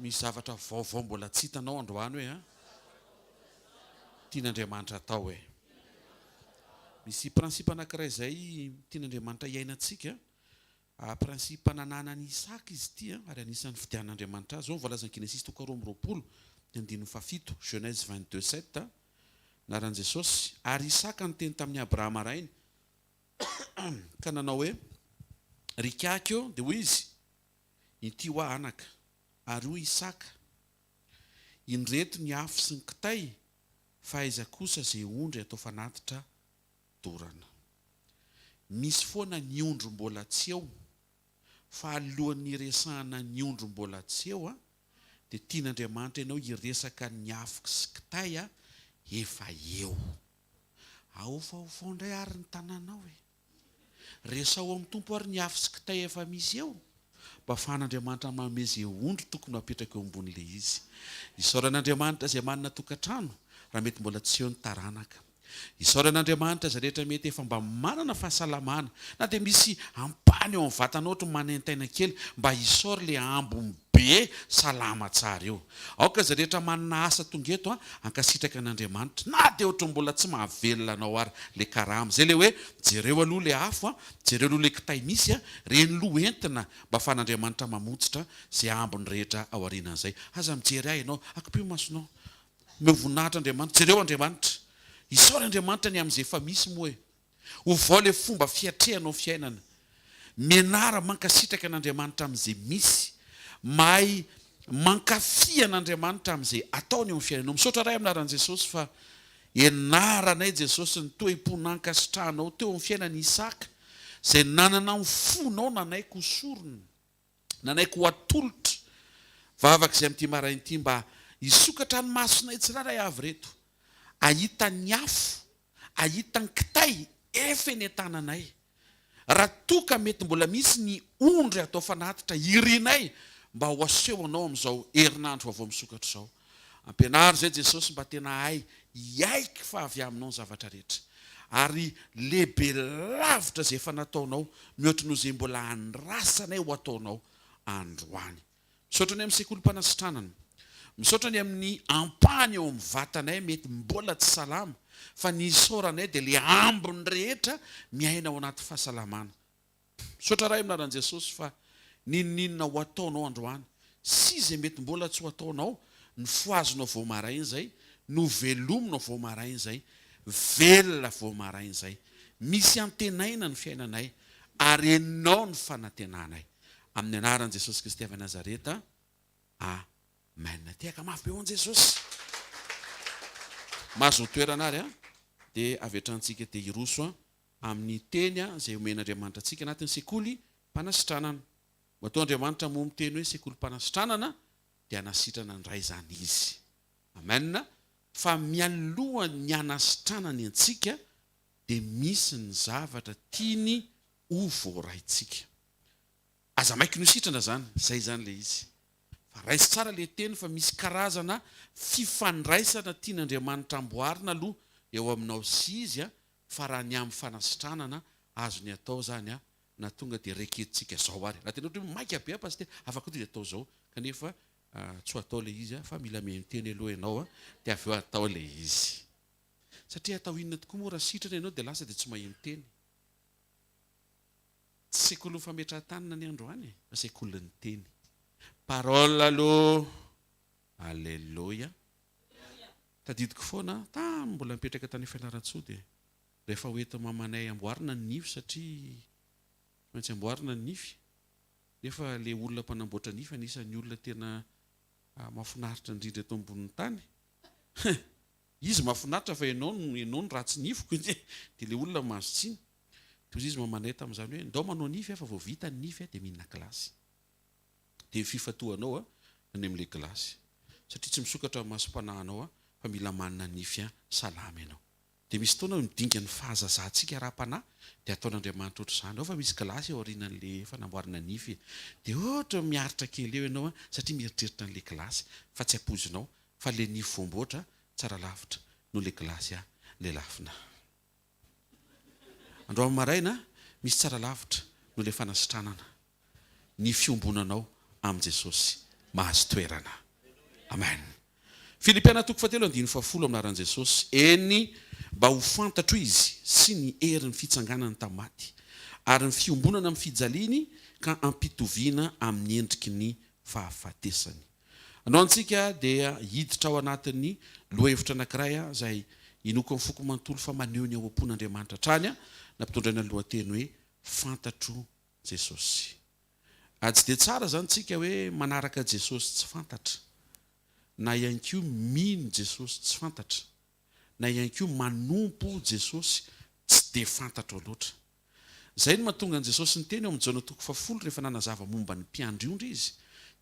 Misy zavatra vaovao mbola tsy hitanao androany hoe an! Tian'Andriamanitra atao e! Misy principe anankiray izay tian'Andriamanitra hiainantsika, principe nananan'i Isaka izy ity ary anisan'ny fidian'Andriamanitra azy. Izao no voalazan'i Genesisy toko 22, ny andininy fahafito, Genèse 22, 7, Anaran'i Jesosy. Ary Isaka niteny tamin'i Abrahama rainy, ka nanao hoe, Ry ikaky ô! Dia hoy izy, Inty ho ahy anaka. Ary hoy Isaka, Indreto ny afo sy ny kitay, fa aiza kosa izay ondry atao fanatitra dorana. Misy foana ny ondry mbola tsy eo, fa alohan'ny hiresahana ny ondry mbola tsy eo dia tian'Andriamanitra ianao hiresaka ny afo sy kitay efa eo. Ahofaofao indray ary ny tananao e! Resaho amin'ny Tompo ary ny afo sy kitay efa misy eo mba afahan'Andriamanitra manome izay ondry tokony ho apetraka eo ambonin'ilay izy. Isaorana Andriamanitra izay manana tokantrano raha mety mbola tsy eo ny taranaka. Isaorana Andriamanitra izay rehetra mety efa mba manana fahasalamana na dia misy ampahany eo amin'ny vatana ohatry ny manaintaina kely mba isaory ilay ambiny be salama tsara eo. Aoka izay rehetra manana asa tonga eto hankasitraka an'Andriamanitra na dia ohatry ny mbola tsy mahavelona anao ary le karama. Izay le hoe jereo aloha le afo a, jereo aloha le kitay misy a, reny loha entina mba afahan'Andriamanitra mamotsitra izay ambiny rehetra ao aorianan'izay. Aza mijery ahy ianao, akipio ny masonao. Omeo voninahitra Andriamanitra, jereo Andriamanitra. Isaory Andriamanitra ny amin'izay efa misy moa e. Ovao ilay fomba fiatrehanao fiainana. Mianara mankasitraka an'Andriamanitra amin'izay misy. Mahay mankafy an'Andriamanitra amin'izay ataony eo amin'ny fiainanao. Misaotra Ray amin'ny anaran'i Jesosy fa ianaranay Jesosy ny toe-po nankasitrahanao teo amin'ny fiainan'i Isaka izay nanana ny fonao nanaiky ho sorona. Nanaiky ho atolotra. Vavaka izay amin'ity maraina ity mba hisokatra ny masonay tsirairay avy ireto, hahita ny afo, hahita ny kitay efa eny an-tananay. Raha toa ka mety mbola misy ny ondry atao fanatitra irinay mba ho aseho Anao amin'izao herinandro vaovao misokatra izao. Ampianaro izay Jesosy mba tena hahay hiaiky fa avy Aminao ny zavatra rehetra. Ary lehibe lavitra izay efa nataonao mihoatra noho izay mbola andrasanay ho ataonao androany. Misaotra ny amin'ny sekolim-panasitranana. Misaotra ny amin'ny ampahany eo amin'ny vatanay mety mbola tsy salama fa ny isaoranay dia ilay ambiny rehetra miaina ao anaty fahasalamana. Misaotra Ray amin'ny anaran'i Jesosy fa n'inon'inona ho ataonao androany sy izay mety mbola tsy ho ataonao, nofohazinao vao maraina izay, novelominao vao maraina izay, velona vao maraina izay. Misy antenaina ny fiainanay ary Ianao no fanantenanay. Amin'ny anaran'i Jesosy Kristy avy Nazareta. Amen. Tehaka mafy be ho an'i Jesosy. Mahazo toerana ary an, dia avy hatrany tsika dia hiroso an. amin'ny teny izay omen'Andriamanitra antsika anatin'ny sekoly mpanasitranana. Matoa Andriamanitra moa miteny hoe sekoly mpanasitranana dia hanasitrana indray izany Izy. Amen. Fa mialohan'ny hanasitranany antsika dia misy ny zavatra tiany ho voaraintsika. Aza maiky ny ho sitrana izany, izay izany ilay izy. Fa raiso tsara ilay teny fa misy karazana fifandraisana tian'Andriamanitra amboarina aloha eo aminao sy Izy Fa raha ny amin'ny fanasitranana, azony atao izany an, na tonga dia reketintsika zao ary. Raha tena ohatra hoe maika be aho Pasitera, afaka tonga dia atao zao. Kanefa tsy ho atao ilay izy an, fa mila mihaino teny aloha ianao an, dia avy eo atao ilay izy. Satria atao inona tokoa moa raha sitrana ianao dia lasa dia tsy maheno teny. Tsy sekolin'ny fametrahan-tanana ny androany e, fa sekolin'ny teny. Parole aloha! Alléluia. Tadidiko foana aho, tamin'ny mbola nipetraka tany Fianarantsoa dia rehefa ho entin'ny mamanay amboarina ny nify satria tsy maintsy amboarina ny nify nefa ilay olona mpanamboatra nify anisan'ny olona tena mahafinaritra indrindra eto ambonin'ny tany. Hein! Izy mahafinaritra fa ianao no ianao no ratsy nifiko dia ilay olona mahazo tsiny. Dia hoy izy mamanay tamin'izany hoe ndao manao nify aho fa vao vita ny nify dia mihinana gilasy. dia ny fifantohanao any amin'ilay gilasy. Satria tsy misokatra ny masom-panahinao fa mila manana nify salama ianao. Dia misy fotoana eo amin'ny dingan'ny fahazazantsika ara-panahy dia ataon'Andriamanitra ohatr'izany. Ao fa misy gilasy eo aorianan'ilay fanamboarana nify e. Dia ohatra miaritra kely eo ianao satria mieritreritra an'ilay gilasy fa tsy ampoizinao fa ilay nify voamboatra tsara lavitra noho ilay gilasy lelafina. Androany maraina, misy tsara lavitra noho ilay fanasitranana ny fiombonanao amin'i Jesosy. mahazo toerana. Amen. Filipiana toko fahatelo andininy fahafolo amin'ny anaran'i Jesosy, Eny, mba ho fantatro Izy sy ny herin'ny fitsanganany tamin'ny maty, ary ny fiombonana amin'ny fijaliany ka ampitoviana amin'ny endriky ny fahafatesany. Androany tsika dia hiditra ao anatin'ny lohahevitra anankiray izay inoako amin'ny foko manontolo fa maneho ny ao am-pon'Andriamanitra hatrany, nampitondraina ny lohateny hoe Fantatro Jesosy. Tsy dia tsara izany tsika hoe manaraka Jesosy tsy fantatra, na ihany koa mino Jesosy tsy fantatra, na ihany koa manompo Jesosy tsy dia fantatrao loatra. Izay no mahatonga an'i Jesosy niteny ao amin'ny Jaona toko fahafolo rehefa nanazava momba ny mpiandry ondry Izy,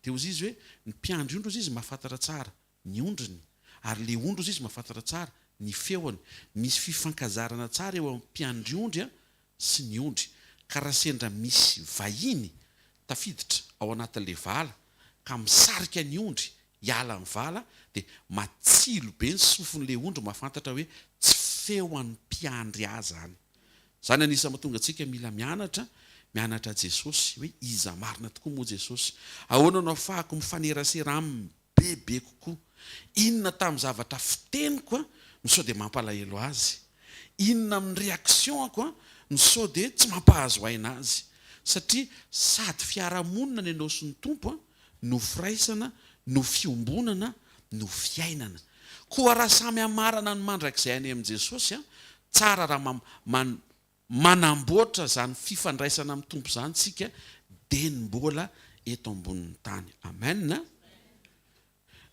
dia hozy Izy hoe, ny mpiandry ondry hozy Izy mahafantatra tsara ny ondriny, ary ilay ondry hozy Izy mahafantatra tsara ny feony. Misy fifankazarana tsara eo amin'ny mpiandry ondry sy ny ondry, ka raha sendra misy vahiny tafiditra ao anatin'ilay vala ka misarika ny ondry hiala ny vala dia matsilo be ny sofin'ilay ondry mahafantatra hoe tsy feo an'ny mpiandry ahy izany. Izany anisan'ny mahatonga antsika mila mianatra, mianatra Jesosy, hoe iza marina tokoa moa Jesosy? Ahoana no ahafahako mifanerasera aminy bebe kokoa? Inona tamin'ny zavatra fiteniko no sao dia mampalahelo azy? Inona amin'ny réaction-ko no sao dia tsy mampahazo aina azy? Satria sady fiarahamonina ny anao sy ny Tompo no firaisana, no fiombonana, no fiainana. Koa raha samy hamarana ny mandrakizay any amin'i Jesosy, tsara raha manamboatra izany fifandraisana amin'ny Tompo izany isika dieny mbola eto ambonin'ny tany. Amen.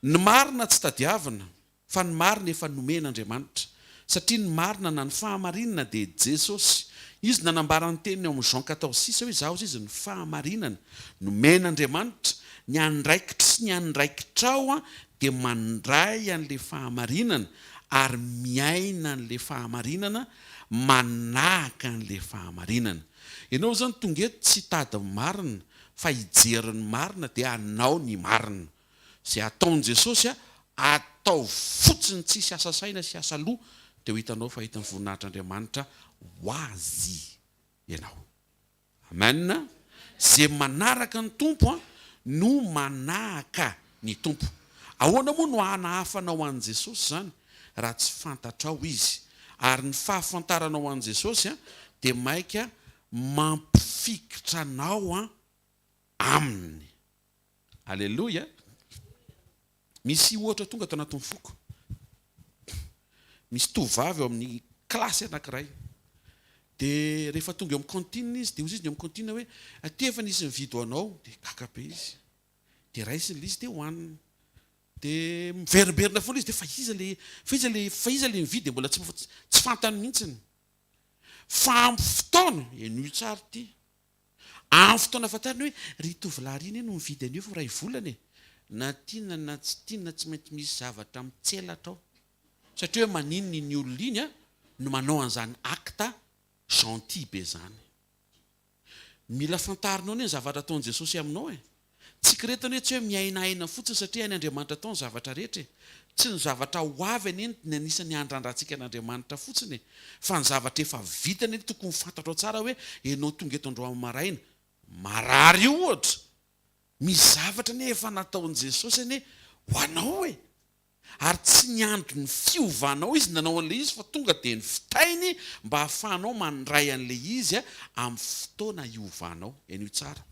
Ny marina tsy tadiavina fa ny marina efa nomen'Andriamanitra. Satria ny marina na ny fahamarinana dia Jesosy. Izy nanambara ny teniny ao amin'ny Jean 14 six hoe izaho izy ny fahamarinana. Nomen'Andriamanitra. Ny andraikitro sy ny andraikitrao dia mandray an'ilay fahamarinana ary miaina an'ilay fahamarinana manahaka an'ilay fahamarinana. Ianao izany tonga eto tsy hitady ny marina fa hijery ny marina dia hanao ny marina. Izay ataon'i Jesosy ataovy fotsiny tsisy asa saina sy asa loha dia ho hitanao fa hahita ny voninahitr'Andriamanitra ho azy ianao. Amen. Ze manaraka ny Tompo no manahaka ny Tompo. Ahoana moa no hanahafanao an'i Jesosy izany raha tsy fantatrao Izy? Ary ny fahafantaranao an'i Jesosy dia maika mampifikitra anao Aminy. Aleloia! Misy ohatra tonga ato anatin'ny foko. Misy tovovavy ao amin'ny kilasy anankiray. Dia rehefa tonga eo amin'ny cantine izy, dia hozy izy ny eo amin'ny cantine hoe, aty efa nisy nividy ho anao. Dia gaga be izy. Dia raisiny ilay izy dia hohaniny. Dia miverimberina foana izy, dia fa iza ilay, fa iza ilay, fa iza ilay nividy, dia mbola tsy, tsy fantany mihitsiny. Fa amin'ny fotoana, henoy tsara ity, Amin'ny fotoana fantariny hoe ry tovolahy ry anie no mividy an'io fa iray volana e! Na tiana na tsy tiana tsy maintsy misy zavatra mitselatra ao. Satria hoe maninona iny olona iny no manao an'izany acte gentil be izany. Mila fantarinao anie ny zavatra ataon'i Jesosy aminao e! Tsy kiretana hoe tsy hoe miaina aina fotsiny satria hain' Andriamanitra atao ny zavatra rehetra e! Tsy ny zavatra ho avy anie ny anisan'ny handrandrantsika an' Andriamanitra fotsiny e! Fa ny zavatra efa vita anie tokony fantatrao tsara hoe ianao tonga eto androany maraina marary io ohatra, misy zavatra anie efa nataon'i Jesosy anie ho anao e! Ary tsy niandry ny fiovanao izy nanao an'ilay izy fa tonga dia nivitainy mba hahafahanao mandray an'ilay izy amin'ny fotoana hiovanao. Henoy tsara.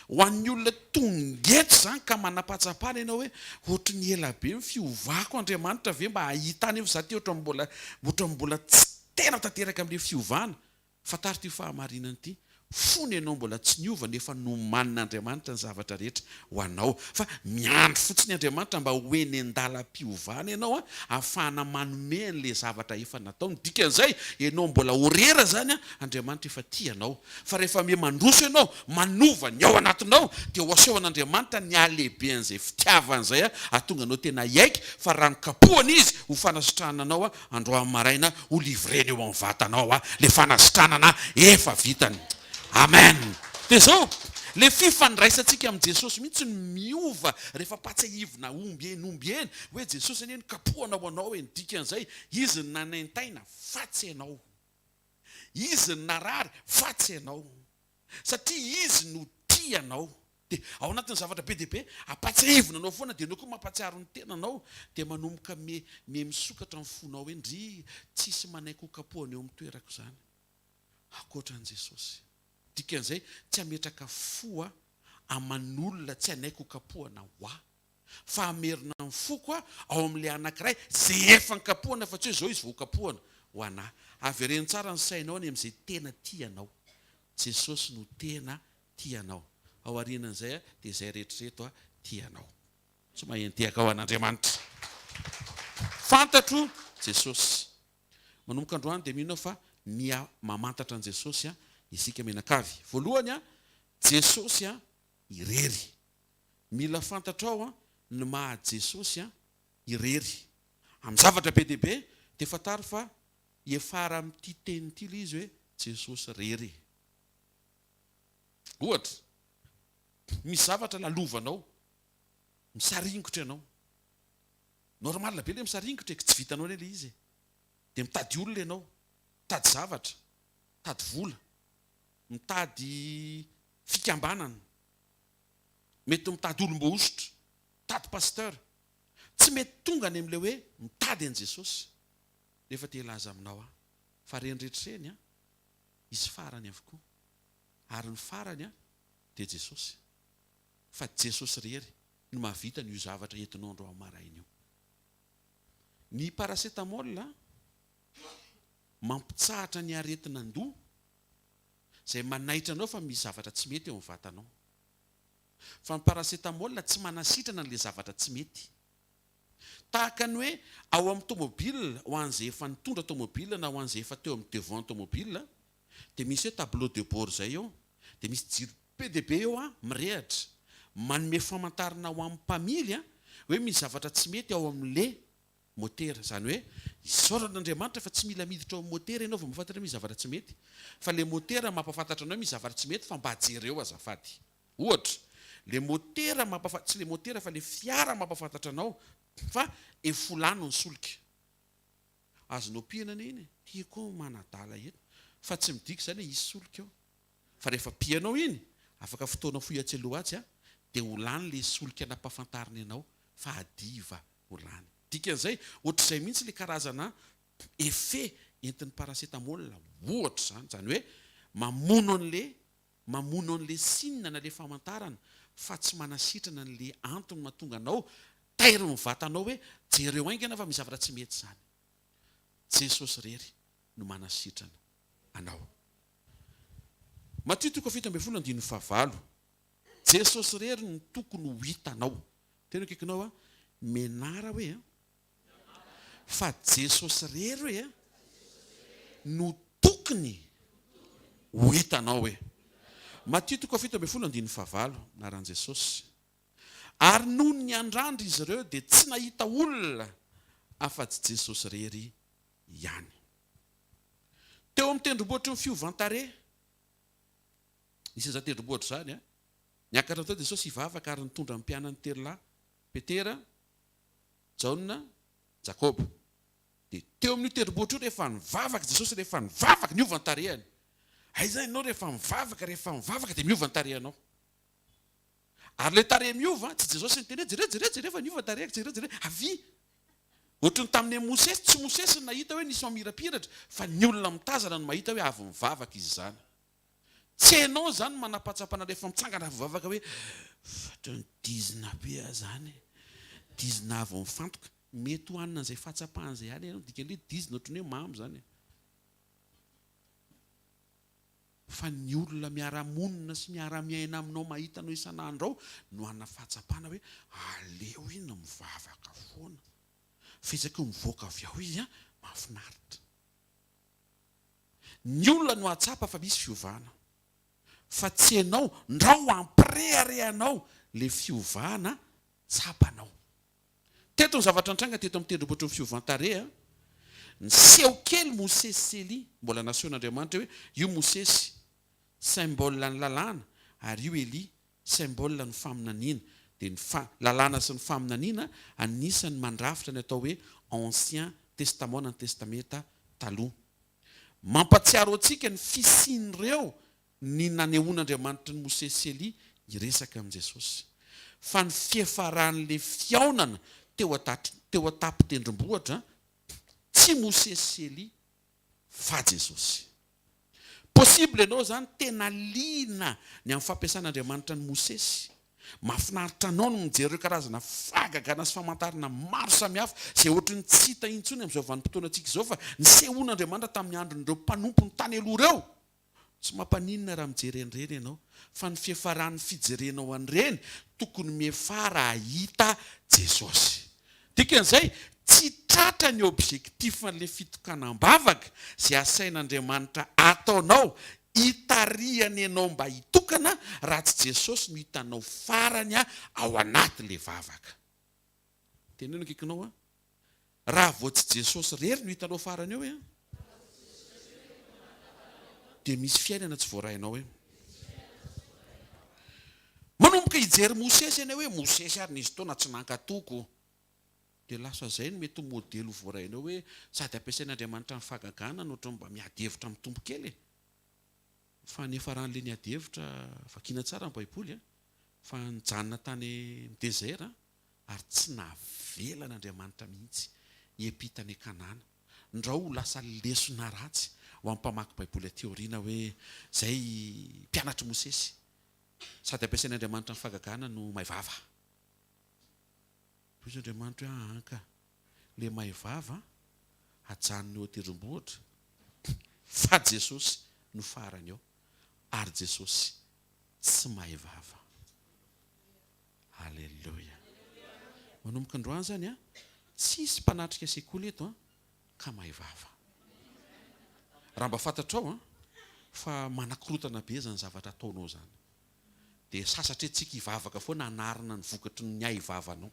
Ho an'ny olona tonga eto izany ka manam-pahatsapana ianao hoe ohatry ny ela be ny fiovako, Andriamanitra ve mba hahita ahy nefa izaho ity ohatran'ny mbola ohatran'ny mbola tsy tena tanteraka amin'ilay fiovana. Fantaro ity fahamarinana ity, fony ianao mbola tsy niova nefa nomanin'Andriamanitra ny zavatra rehetra ho anao. Fa miandry fotsiny Andriamanitra mba ho eny an-dalam-piovana ianao ahafahana manome an'ilay zavatra efa nataony. Dikan'izay, ianao mbola horera izany, Andriamanitra efa tia anao. Fa rehefa miha mandroso ianao, manova ny ao anatinao, dia ho asehon'Andriamanitra ny halehibean'izay fitiavany izay hahatonga anao tena hiaiky fa raha nokapohana Izy ho fanasitranana anao, Androany maraina ho livrena eo amin'ny vatanao aho le fanasitranana efa vitany. Amen. Dia zao, le fifandraisantsika amin'i Jesosy mihitsy no miova rehefa ampatsiahivina ombieny ombieny hoe Jesosy anie nokapohana ho anao e, ny dikan'izay Izy no nanaintaina fa tsy ianao. Izy no narary fa tsy ianao. Satria Izy no tia anao. Dia ao anatin'ny zavatra be dia be, ampatsiahivina anao foana, dia ianao koa mampatsiaro ny tenanao, dia manomboka me, me misokatra ny fonao hoe ndry, tsisy manaiky ho kapohana eo amin'ny toerako izany, ankoatra an'i Jesosy. Dikan'izay, tsy hametraka fo aho aman'olona tsy hanaiky ho kapohana ho ahy, fa hamerina ny foko aho ao amin'ilay anankiray izay efa nikapohana fa tsy hoe izao izy vao hokapohana ho an'ahy. Avereno tsara ny sainao any amin'izay tena tia anao. Jesosy no tena tia anao. Ao aorianan'izay dia izay rehetra ireto tia anao. Tsy maheno tehaka ho an'Andriamanitra. Fantatro Jesosy. Manomboka androany dia mino aho fa miha mamantatra an'i Jesosy isika mianakavy. Voalohany, Jesosy irery. Mila fantatrao ny maha Jesosy irery. Amin'ny zavatra be dia be dia fantaro fa hiafara amin'ity teny ity ilay izy hoe Jesosy irery. Ohatra, misy zavatra lalovanao, misaringotra ianao. Normal be ilay misaringotra e, tsy vitanao anie ilay izy e. Dia mitady olona ianao, mitady zavatra, mitady vola, mitady fikambanana, mety mitady olom-boahosotra, mitady pasteur. Tsy mety tonga any amin'ilay hoe mitady an'i Jesosy. Nefa te hilaza aminao aho fa ireny rehetra ireny an, hisy farany avokoa. Ary ny farany an, dia Jesosy. Fa Jesosy irery no mahavita an'io zavatra entinao androany maraina io. Ny paracetamol mampitsahatra ny aretin'andoha izay manaitra anao fa misy zavatra tsy mety eo amin'ny vatanao. Fa ny paracetamol tsy manasitrana an'ilay zavatra tsy mety. Tahaka ny hoe ao amin'ny tomobile, ho an'izay efa nitondra tomobile na ho an'izay efa teo amin'ny devant tomobile, dia misy hoe tableau de bord izay eo, dia misy jiro be dia be eo mirehatra, manome famantarana ho an'ny mpamily hoe misy zavatra tsy mety ao amin'ilay motera. Izany hoe isaorana Andriamanitra fa tsy mila miditra ao amin'ny motera ianao vao mahafantatra hoe misy zavatra tsy mety, fa ilay motera mampahafantatra anao hoe misy zavatra tsy mety fa mba jereo azafady. Ohatra, le motera mampafa, tsy le motera fa le fiara mampafantatra anao fa efolano ny solika. Azonao pihana anie iny e, ty koa manadala eto, fa tsy midika izany hoe hisy solika ao. Fa rehefa pihanao iny, afaka fotoana fohy atsy aloha atsy a, dia ho lany le solika nampafantariny anao fa hadiva ho lany. Dikan'izay, ohatr'izay mihitsy le karazana effet entin'ny paracetamol, ohatra izany, izany hoe mamono an'le mamono an'le signe na le famantarana fa tsy manasitrana an'le antony mahatonga anao tairin'ny vatanao hoe jereo haingana fa misy zavatra tsy mety izany. Jesosy irery no manasitrana anao. Matio toko 17 andininy fahavalo. Jesosy irery no tokony ho hitanao. Tena akaikinao aho, menara hoe an. Fa Jesosy irery hoe no tokony ho hitanao hoe. Matio toko 17 andininy fahavalo, anaran'i Jesosy. Ary nony niandrandra izy ireo dia tsy nahita olona afa-tsy Jesosy irery ihany. Teo amin'ny tendrombohitry ny fiovan-tarehy, nisy an'izany tendrombohitra izany, niakatra teo Jesosy hivavaka ary nitondra ny mpianany telo lahy, Petera, Jaona, Jakoba. Dia teo amin'io tendrombohitra io rehefa nivavaka Jesosy, rehefa nivavaka, niova ny tarehiny. Aiza ianao rehefa mivavaka, rehefa mivavaka dia miova ny tarehinao. Ary ilay tarehy miova, tsy Jesosy niteny hoe jereo, jereo, jereo fa niova ny tarehiko, jereo, jereo, avia. Ohatry ny tamin'i Mosesy, tsy Mosesy no nahita hoe nisy mamirapiratra, fa ny olona mitazana no mahita hoe avy mivavaka izy izany. Tsy enao zany manapatsapana rehefa mitsangana avy mivavaka hoe ohatran'ny dizina be aho zany e, dizina avy mifantoka, mety ho hanana an'izay fahatsapana izay ihany ianao, dikan'ilay hoe dizina ohatran'ny hoe mamo zany e. Fa ny olona miara-monina sy miara-miaina aminao mahita anao isan'andro ao no hanana fahatsapana hoe aleo iny mivavaka foana, fa isaky ny mivoaka avy ao izy an, mahafinaritra. Ny olona no hahatsapa fa misy fiovana fa tsy ianao ndrao hampireharehanao le fiovana tsapanao. Teto ny zavatra nitranga teto amin'ny tendrombohitry ny fiovan-tarehy a. Niseho kely Mosesy sy Elia, mbola nasehon'Andriamanitra hoe io Mosesy, symbole ny lalàna, ary io Elia, symbole ny faminaniana. Dia ny fa, lalàna sy ny faminaniana anisan'ny mandrafitra ny atao hoe Ancien Testament na ny Testamenta Taloha. Mampatsiaro antsika ny fisian'ireo ny nanehoan'Andriamanitry ny Mosesy sy Elia Hiresaka amin'i Jesosy. Fa ny fiafaran'ilay fihaonana teo teo an-tampon-tendrombohitra, tsy Mosesy sy Elia, fa Jesosy. Possible ianao izany tena liana ny amin'ny fampiasan'Andriamanitra an'i Mosesy. Mahafinaritra anao ny mijery ireo karazana fahagagana sy famantarana maro samihafa izay ohatry ny tsy hita intsony amin'izao vanim-potoanantsika izao fa nisehoan'Andriamanitra tamin'ny andron'ireo mpanompony tany aloha ireo. Tsy mampaninona raha mijery an'ireny ianao, fa ny fiafaran'ny fijerenao an'ireny tokony miafara hahita Jesosy. Dikan'izay, tsy tratra ny objectif an'ilay fitokanam-bavaka izay asain'Andriamanitra ataonao hitarihany anao mba hitokana raha tsy Jesosy no hitanao farany ao anatin'ilay vavaka. Teneno akaikinao an! Raha vao tsy Jesosy irery no hitanao farany eo eh. Dia misy fiainana tsy voarainao eh. Manomboka hijery Mosesy ianao hoe Mosesy ary nisy fotoana tsy nankatoko. Dia lasa izay no mety ho modely ho voarainao hoe sady ampiasain'Andriamanitra ny fahagagana no ohatran'ny mba miady hevitra amin'ny Tompo kely e. Fa ny niafaran'ilay niady hevitra, vakiana tsara ny Baiboly a, fa nijanona tany amin'ny désert ary tsy navelan'Andriamanitra mihitsy hiampita any Kanana, ndrao ho lasa lesona ratsy ho an'ny mpamaky Baiboly aty aoriana hoe izay mpianatr'i Mosesy sady ampiasain'Andriamanitra ny fahagagana no may vava. Hoy Andriamanitra hoe aa ka, ilay may vava ajanony eo an-tendrombohitra fa Jesosy no farany eo ary Jesosy tsy may vava. Aleloia. Manomboka androany izany an, tsisy mpanatrika sekoly eto an, ka mahay vava. Raha mba fantatrao an, fa manakorotana be izany zavatra ataonao izany. Dia sasatra tsika hivavaka foana hanarina ny vokatry ny hay vavanao.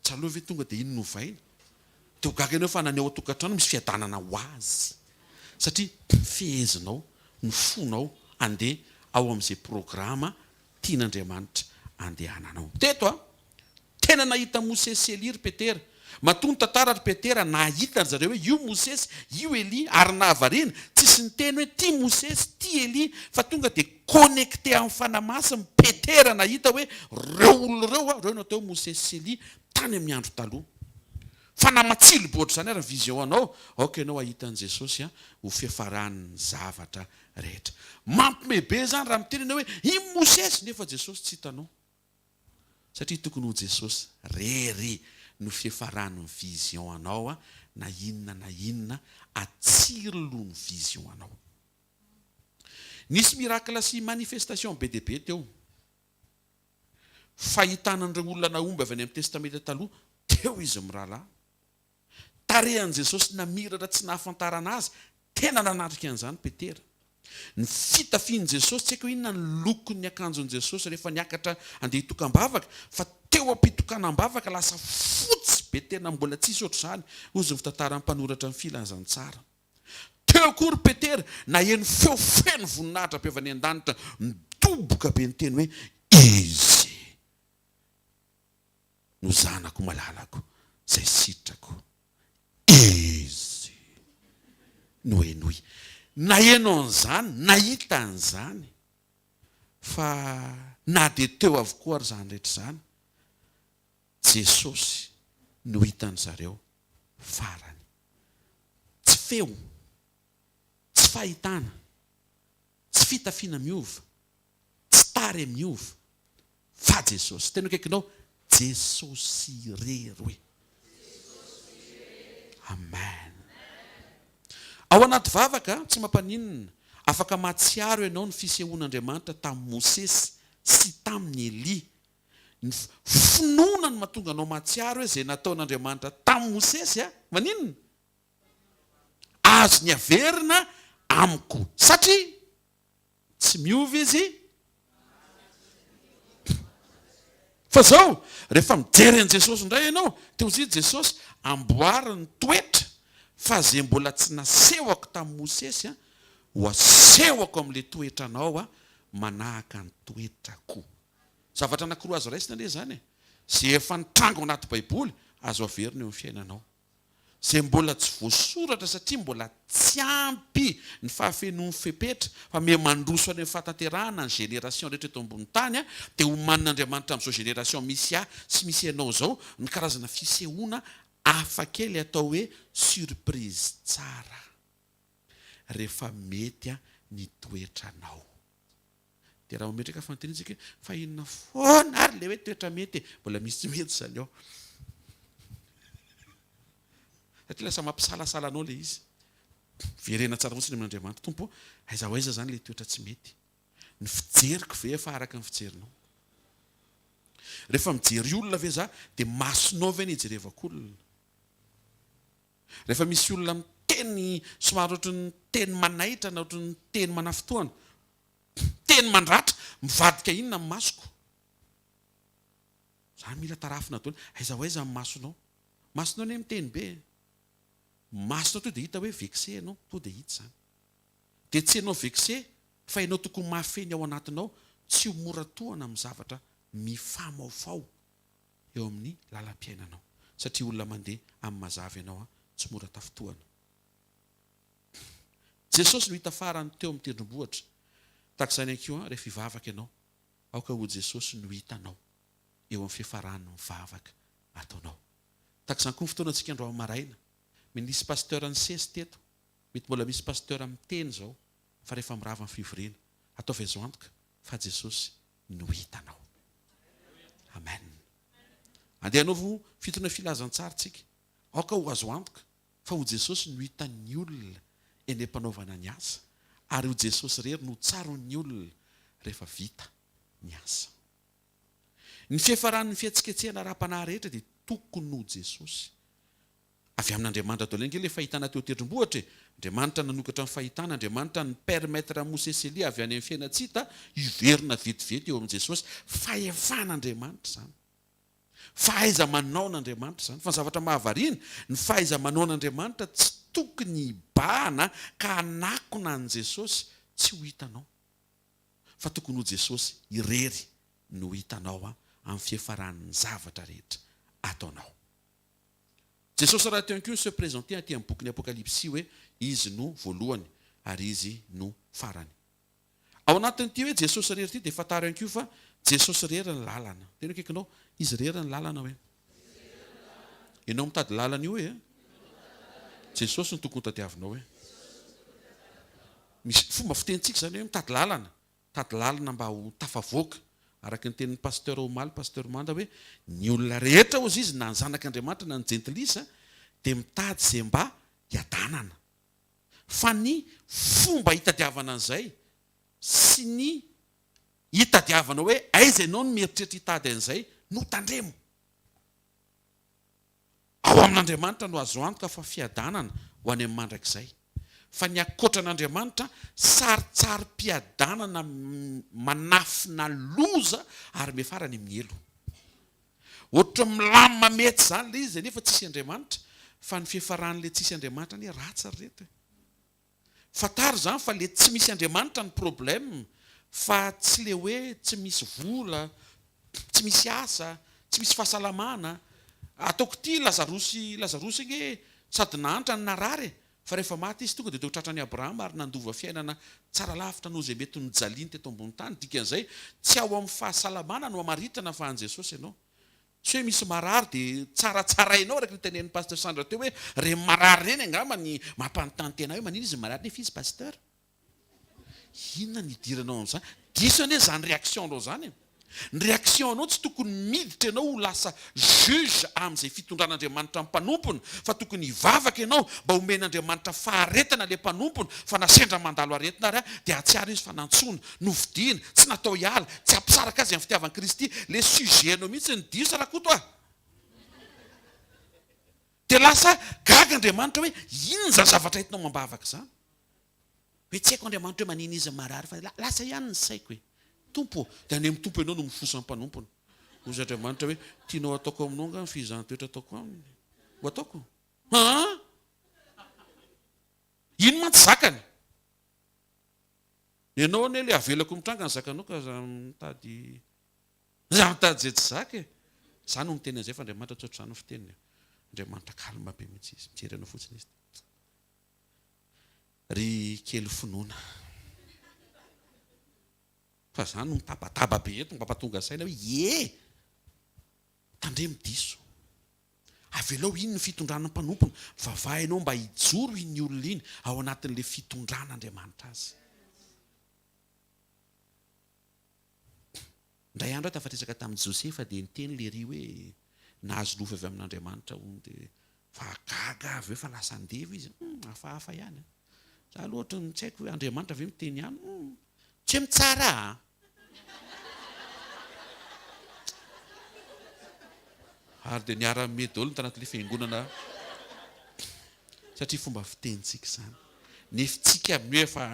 Tsy aleo ve tonga dia iny no ovaina? Dia ho gaga ianao fa na ny ao an-tokantrano misy fiadanana ho azy. Satria fehezinao ny fonao handeha ao amin'izay programa tian'Andriamanitra andehananao. Teto a! Tena nahita Mosesy sy Elia ry Petera. Matoa ny tantara ry Petera nahita ry zareo hoe io Mosesy, io Elia, ary nahavariana, tsisy niteny hoe ty Mosesy, ty Elia, fa tonga dia connecté amin'ny Fanahy Masina Petera nahita hoe reo olona ireo a, reo no atao hoe Mosesy sy Elia tany amin'ny andro taloha. Fa na matsilo be ohatr'izany ary ny vision anao, aoka ianao hahita an'i Jesosy ho fiafaran'ny zavatra rehetra. Mampime be izany raha miteny ianao hoe i Mosesy nefa Jesosy tsy hitanao. Satria tokony ho Jesosy rery no fiafaran'ny vision anao na inona na inona atsirlon'ny vision anao. Nisy miracle sy manifestation be dia be teo. Fahitana an'ireo olona nahomby avy any amin'ny Testamenta Taloha, teo izy mirahalahy. Tarehan'i Jesosy namiratra tsy nahafantarana azy, tena nanatrika an'izany Petera. Ny fitafian'i Jesosy, tsy haiko hoe inona ny lokon'ny akanjon'i Jesosy rehefa niakatra handeha hitokam-bavaka, fa teo am-pitokanam-bavaka lasa fotsy be tena mbola tsisy ohatr'izany, hozy ny fitantaran'ny mpanoratra ny Filazantsara. Teo koa ry Petera, naheno feo feno voninahitra be avy any an-danitra, nidoboka be niteny hoe, Izy no Zanako malalako, izay sitrako. Izy no henoy. Naheno an'izany, nahita an'izany, fa na dia teo avokoa ary izany rehetra izany, Jesosy no hitan-dry zareo farany. Tsy feo, tsy fahitana, tsy fitafiana miova, tsy tarehy miova, fa Jesosy. Tena akaikinao, Jesosy irery hoe. Amen. Ao anaty vavaka, tsy mampaninona, afaka mahatsiaro ianao ny fisehoan'Andriamanitra tamin'i Mosesy sy tamin'i Elia. Ny finoana no mahatonga anao mahatsiaro hoe izay nataon'Andriamanitra tamin'i Mosesy a, maninona? Azony averina amiko satria tsy miova izy. Fa zao, rehefa mijery an'i Jesosy indray ianao, dia hoy Jesosy, amboary ny toetra fa izay mbola tsy nasehoko tamin'i Mosesy a, ho asehoko amin'ilay toetranao a, manahaka ny toetrako. Zavatra anankiroa azo raisina anie izany e. Izay efa nitranga ao anaty Baiboly, azo averina eo amin'ny fiainanao. Izay mbola tsy voasoratra satria mbola tsy ampy ny fahafenoan'ny fepetra fa miha mandroso any amin'ny fahatanterahana ny génération rehetra eto ambony tany dia omanin'Andriamanitra amin'izao génération misy ahy sy misy ianao izao ny karazana fisehoana hafa kely atao hoe surprise tsara rehefa mety ny toetranao. Dia raha mametraka fanontaniana isika hoe fa inona foana ary ilay hoe toetra mety e? Mbola misy tsy mety izany ao. Satria lasa mampisalasala anao ilay izy. Verena tsara fotsiny amin'Andriamanitra. Tompo ô, aiza ho aiza izany ilay toetra tsy mety? Ny fijeriko ve efa araka ny fijerinao? Rehefa mijery olona ve za dia masonao ve ny ijerevako olona? Rehefa misy olona miteny somary ohatry ny teny manaitra na ohatry ny teny manafintohana, teny mandratra, mivadika inona ny masoko? Zany mila tarafina daholo. Aiza ho aiza ny masonao? Masonao anie miteny be e. Masonao tonga dia hita hoe vexé ianao, tonga dia hita izany. Dia tsy ianao vexé fa ianao tokony mahafehy ny ao anatinao tsy ho mora tohana amin'ny zavatra mifamaofao eo amin'ny lalam-piainanao. Satria olona mandeha amin'ny mazava ianao tsy mora tafintohana. Jesosy no hita farany teo amin'ny tendrombohitra. Tahaka izany ihany koa, rehefa hivavaka ianao, aoka ho Jesosy no hitanao eo amin'ny fiafaran'ny vavaka ataonao. Tahaka izany koa ny fotoanantsika androany maraina. Nisy pasteur nisesy teto, mety mbola misy pasteur miteny izao, fa rehefa mirava ny fivoriana, ataovy azo antoka fa Jesosy no hitanao. Amen. Andeha hanaovo fitoriana filazantsara tsika. Aoka ho azo antoka fa ho Jesosy no hitan'ny olona eny am-panaovana ny asa, ary ho Jesosy irery no tsaroan'ny olona rehefa vita ny asa. Ny fiafaran'ny fihetsiketsehana ara-panahy rehetra dia tokony ho Jesosy. Avy amin'Andriamanitra daholo ange ilay fahitana teo an-tendrombohitra e! Andriamanitra nanokatra ny fahitana, Andriamanitra ni-permettre an'i Mosesy sy Elia avy any amin'ny fiainan-tsy hita hiverina vetivety eo amin'i Jesosy. Fahefan'Andriamanitra izany. Fahaiza-manaon'Andriamanitra izany. Fa ny zavatra mahavariana, ny fahaiza-manaon'Andriamanitra tsy tokony hibahana ka hanakona an'i Jesosy tsy ho hitanao. Fa tokony ho Jesosy irery no hitanao amin'ny fiafaran'ny zavatra rehetra ataonao. Jesosy rahateo ihany koa se présenter aty amin'ny bokin'ny Apokalypsy hoe Izy no voalohany ary Izy no farany. Ao anatin'ity hoe Jesosy irery ity dia fantaro ihany koa fa Jesosy irery ny lalana. Tena akaikinao, Izy irery ny lalana hoe. Ianao mitady lalana io hoe. Jesosy no tokony tadiavinao hoe. Misy fomba fitenintsika izany hoe mitady lalana. Mitady lalana mba ho tafavoaka. Araka ny tenin'ny Pasteur omaly, Pasteur Manda hoe ny olona rehetra hozy izy na ny zanak'Andriamanitra na ny jentilisa dia mitady izay mba hiadanana. Fa ny fomba hitadiavana an'izay sy ny hitadiavana hoe aiza ianao no mieritreritra hitady an'izay no tandremo. Ao amin'Andriamanitra no azo antoka fa fiadanana ho any amin'ny mandrakizay. Fa ny ankoatran'Andriamanitra, sarintsarim-piadanana manafina loza ary miafara any amin'ny helo. Ohatran'ny milamina mety izany ilay izy nefa tsisy Andriamanitra, fa ny fiafaran'ilay tsisy Andriamanitra anie ratsy ry reto e. Fantaro izany fa le tsy misy Andriamanitra ny problème fa tsy le hoe tsy misy vola, tsy misy asa, tsy misy fahasalamana. Ataoko ity Lazarosy, Lazarosy ange sady nahantra no narary e. Fa rehefa maty izy tonga dia teo tratran'i Abrahama ary nandova fiainana tsara lavitra noho izay mety nojaliany teto ambony tany. Dikan'izay, tsy ao amin'ny fahasalamana no amaritana fa an'i Jesosy ianao. Tsy hoe misy marary dia tsaratsarainao araka ny tenenin'i Pasteur Sandra teo hoe ireny marary ireny angamba ny mampanontany tena hoe manina izy marary nefa izy Pasteur. Inona ny idiranao amin'izany? Diso anie izany réaction-nao izany e. Ny réaction-nao tsy tokony miditra ianao ho lasa juge amin'izay fitondran'Andriamanitra ny mpanompony fa tokony hivavaka ianao mba homen'Andriamanitra faharetana ilay mpanompony fa na sendra mandalo aretina ary dia hahatsiaro izy fa nantsoina, novidiana, tsy natao hiala, tsy hampisaraka azy amin'ny fitiavan'i Kristy. Ilay sujet-nao mihitsy no diso Rakoto a! Dia lasa gaga Andriamanitra hoe inona izany zavatra entinao amam-bavaka izany? Hoe tsy haiko Andriamanitra hoe manina izy marary fa lasa ihany ny saiko e. Tompo ô, dia any amin'ny Tompo ianao no mifosa ny mpanompony. Hoy Andriamanitra hoe, tianao hataoko aminao angaha ny fizahan-toetra ataoko aminy? Ho ataoko? Haa? Iny mantsy zakany. Ianao anie ilay avelako mitranga ny zakanao ka aza mitady aza mitady izay tsy zaka e. Za no miteny an'izay fa Andriamanitra tsy ohatr'izany ny fiteniny e. Andriamanitra calme be mihitsy izy, mijery anao fotsiny izy. Ry kely finoana. Fa za no mitabataba be eto mba hampatonga saina hoe ie! Tandremo diso. Avelao iny ny fitondrana mpanompony, mivavaha ianao mba hijoro iny olona iny ao anatin'ilay fitondran'Andriamanitra azy. Indray andro aho tafatresaka tamin'i Josefa dia niteny lery hoe nahazo nofy avy amin'Andriamanitra hono dia fa gaga avy eo fa lasa andevo izy. Hum, hafahafa ihany an. Za aloha ohatran'ny tsy haiko hoe Andriamanitra ve miteny ihany? Hum, tsy hoe mitsara an. Ary dia niara-nimehy daholo ny tanatin'ilay fiangonana satria fomba fitenintsika izany. Nefintsika amin'io efa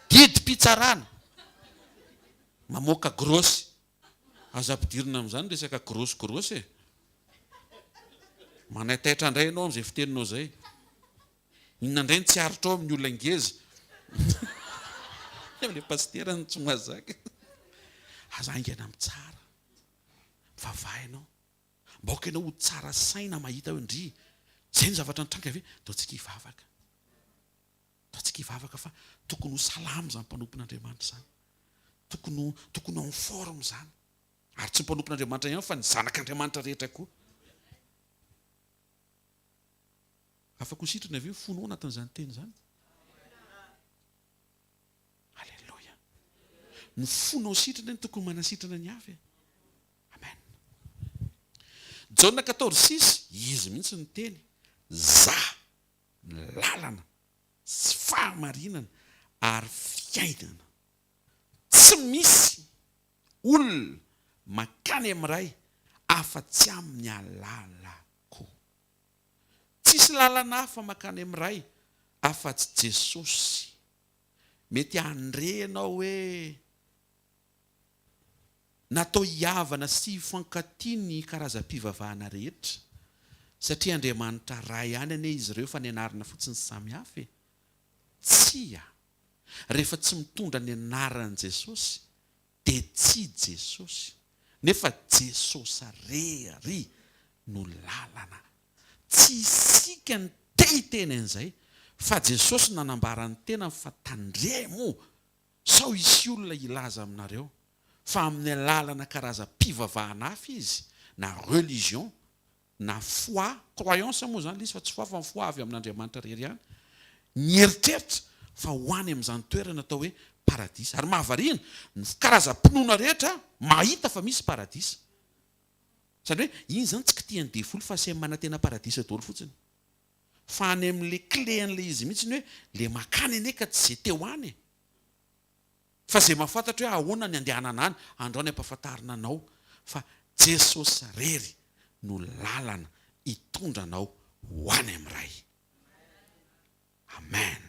didim-pitsarana mamoaka grosse. Aza ampidirina amin'izany resaka grosse grosse e. Manaitaitra indray ianao amin'izay fiteninao izay. Inona indray no tsy aritrao amin'ny olona ngeza? Ilay pasitera no tsy mahazaka. Aza haingana mitsara. Mivavaha ianao. Mba aoka ianao ho tsara saina mahita hoe ndry, izay no zavatra nitranga ve? Ndao tsika hivavaka. Ndao tsika hivavaka fa tokony ho salama izany mpanompon'Andriamanitra izany. Tokony ho, tokony ho en forme izany. Ary tsy ny mpanompon'Andriamanitra ihany fa ny zanak'Andriamanitra rehetra koa. Afaka ho sitrana ve ny fonao anatin'izany teny izany? Aleloia. Ny fonao sitrana no tokony manasitrana ny hafa e. Amen. Jaona quatorze six, izy mihitsy no niteny, Za ny lalana sy fahamarinana ary fiainana. Tsy misy olona mankany amin'ny Ray afa-tsy amin'ny alalako. Tsisy lalana hafa mankany amin'ny Ray afa-tsy Jesosy. Mety handre ianao hoe natao hihavana sy hifankatia ny karazam-pivavahana rehetra, satria Andriamanitra Ray ihany anie izy ireo fa ny anarana fotsiny samy hafa e! Tsia! Rehefa tsy mitondra ny anaran'i Jesosy dia tsy Jesosy, nefa Jesosy rery no lalana. Tsy isika no te hiteny an'izay fa Jesosy nanambara ny tenany fa tandremo sao hisy olona hilaza aminareo fa amin'ny alalana karazam-pivavahana hafa izy na religion na foi, croyance moa izany ilay izy fa tsy foi fa ny foi avy amin'Andriamanitra irery ihany, ny eritreritra fa ho any amin'izany toerana atao hoe paradisa. Ary mahavariana, ny karazam-pinoana rehetra mahita fa misy paradisa. Izany hoe iny izany tsy kitihan'ny devoly fa samy manantena paradisa daholo fotsiny. Fa any amin'ilay clé an'ilay izy mihitsy ny hoe ilay makany anie ka tsy izay te ho any e. Fa izay mahafantatra hoe ahoana ny andehanana any, androany ampahafantarina anao fa Jesosy irery no lalana hitondra anao ho any amin'ny Ray. Amen.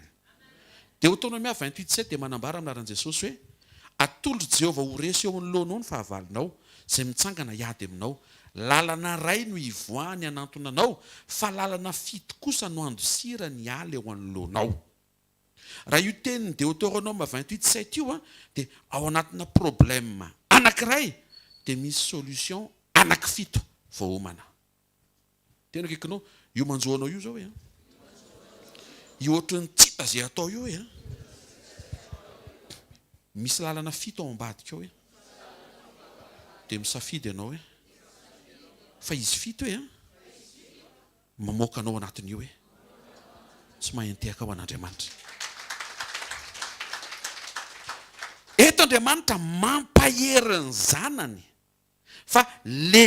Deotonomia 28 7 dia manambara amin'ny anaran'i Jesosy hoe, Atolotr'i Jehovah ho resy eo anoloanao ny fahavalonao, izay mitsangana hiady aminao. Lalana iray no hivoahany hanantona anao, fa lalana fito kosa no handosirany hiala eo anoloanao. Raha io tenin'i Deoteronoma 28 7 io dia ao anatina problème anankiray dia misy solution anankifito voaomana. Tena akaikinao io manjo anao io zao e an! Io ohatran'ny tsy hita ze atao io e an! Misy lalana fito ao ambadika ao e! Dia misafidy ianao e! Fa izy fito e an! Mamoaka anao anatin'io e! Tsy mahay nitehaka ho an'Andriamanitra. Eto Andriamanitra mampahery ny zanany fa le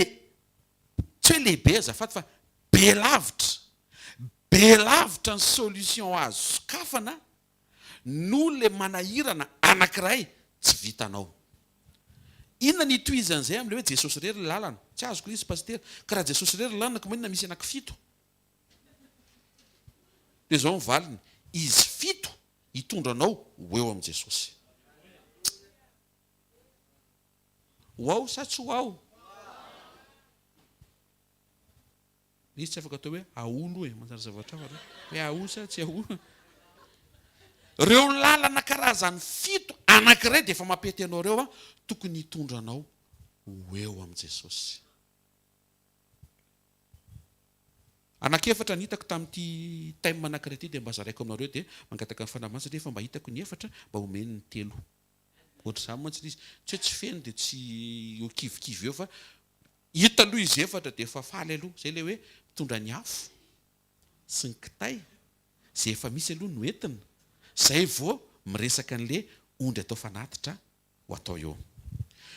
tsy hoe lehibe azafady fa be lavitra, be lavitra ny solution azo sokafana noho le manahirana anakiray tsy vitanao. Inona ny itohizan'izay amin'ilay hoe Jesosy irery ny lalana? Tsy azoko ilay izy Pasitera. Ka raha Jesosy irery ny lalana ka maninona misy anakifito? Dia izao ny valiny, izy fito hitondra anao ho eo amin'i Jesosy. Ho ao sa tsy ho ao? Misy tsy afaka atao hoe aoa aloha e, manjary zavatra hafa hoe aoa sa tsy aoa. Ireo lalana karazany fito anankiray dia efa mampety anao ireo an, tokony hitondra anao ho eo amin'i Jesosy. Anankiefatra ny hitako tamin'ity thème anankiray ity dia mba zaraiko aminareo dia mangataka ny Fanahy Masina satria efa mba hitako ny efatra mba omeny ny telo. Ohatr'izany mantsy ilay izy. Tsy hoe tsy feno dia tsy ho kivikivy eo fa hita aloha izy efatra dia efa faly aloha. Izay ilay hoe mitondra ny afo sy ny kitay, izay efa misy aloha no entina, izay vao miresaka an'ilay ondry atao fanatitra ho atao eo.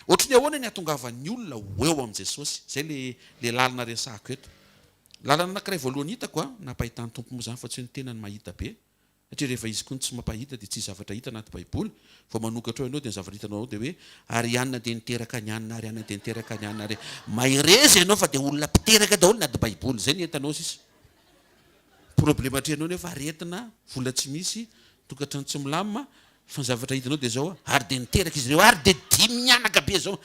Ohatry ny ahoana ny hahatongavan'ny olona ho eo amin'i Jesosy? Izay ilay ilay lalana resahako eto. Lalana anankiray voalohany hitako an, nampahitan'ny Tompo moa izany fa tsy hoe ny tena no mahita be, satria rehefa Izy koa no tsy mampahita dia tsisy zavatra hita anaty Baiboly, vao manokatra ao ianao dia ny zavatra hitanao ao dia hoe ary i Anna dia niteraka an'i Anna, ary Anna dia niteraka an'i Anna, ary mahereza ianao fa dia olona mpiteraka daholo ny anaty Baiboly, izay ny entanao sisa. Problema atrehinao nefa aretina, vola tsy misy, tokantrano tsy milamina, fa ny zavatra hitanao dia zao, ary dia niteraka izy ireo, ary dia dimy mianaka be zao.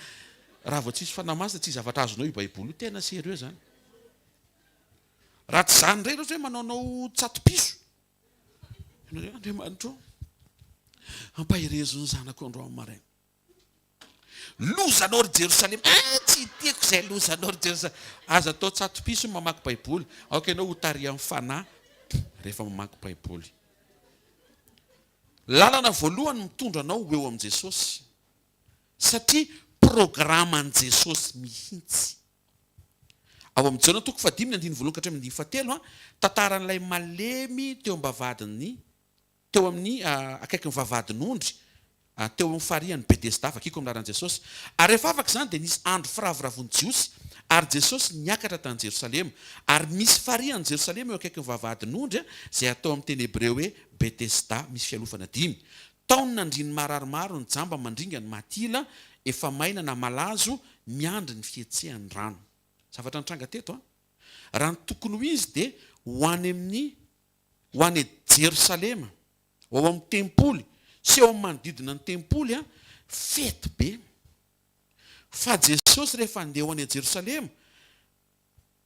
Raha vao tsisy fanahy masina tsisy zavatra azonao io baiboly io, tena sérieux zany. Raha tsy zany indray ohatra hoe manaonao tsato-piso, ianao hoe Andriamanitra ô, ampaherezo ny zanako androany maraina. Lozanao ry Jerosalema! Eh, tsy tiako izay lozanao ry Jerosalema! Aza atao tsato-piso ny mamaky Baiboly. Aoka ianao ho tarihan'ny Fanahy rehefa mamaky Baiboly. Lalana voalohany mitondra anao ho eo amin'i Jesosy, satria programan'i Jesosy mihitsy. Ao amin'ny Jaona toko fahadimy ny andininy voalohany ka hatramin'ny andininy fahatelo, tantaran'ilay malemy teo am-bavahadin'ny Teo amin'ny akaikin'ny vavahadin'ondry, teo amin'ny farihan'i Betesda, vakiko amin'ny anaran'i Jesosy. Ary rehefa afaka izany dia nisy andro firavoravoan'ny Jiosy, ary Jesosy niakatra tany Jerosalema. Ary misy farihy any Jerosalema eo akaikin'ny vavahadin'ondry, izay atao amin'ny teny hebreo hoe Betesda, misy fialofana dimy. Tao ny nandrian'ny marary maro, ny jamba mandringa, ny maty ila, efa maina na malazo, miandry ny fihetsehan'ny rano. Zavatra nitranga teto an! Raha ny tokony ho izy dia ho any amin'ny ho any Jerosalema, ho ao amin'ny tempoly sy eo amin'ny manodidina ny tempoly, fety be. Fa Jesosy rehefa handeha ho any Jerosalema,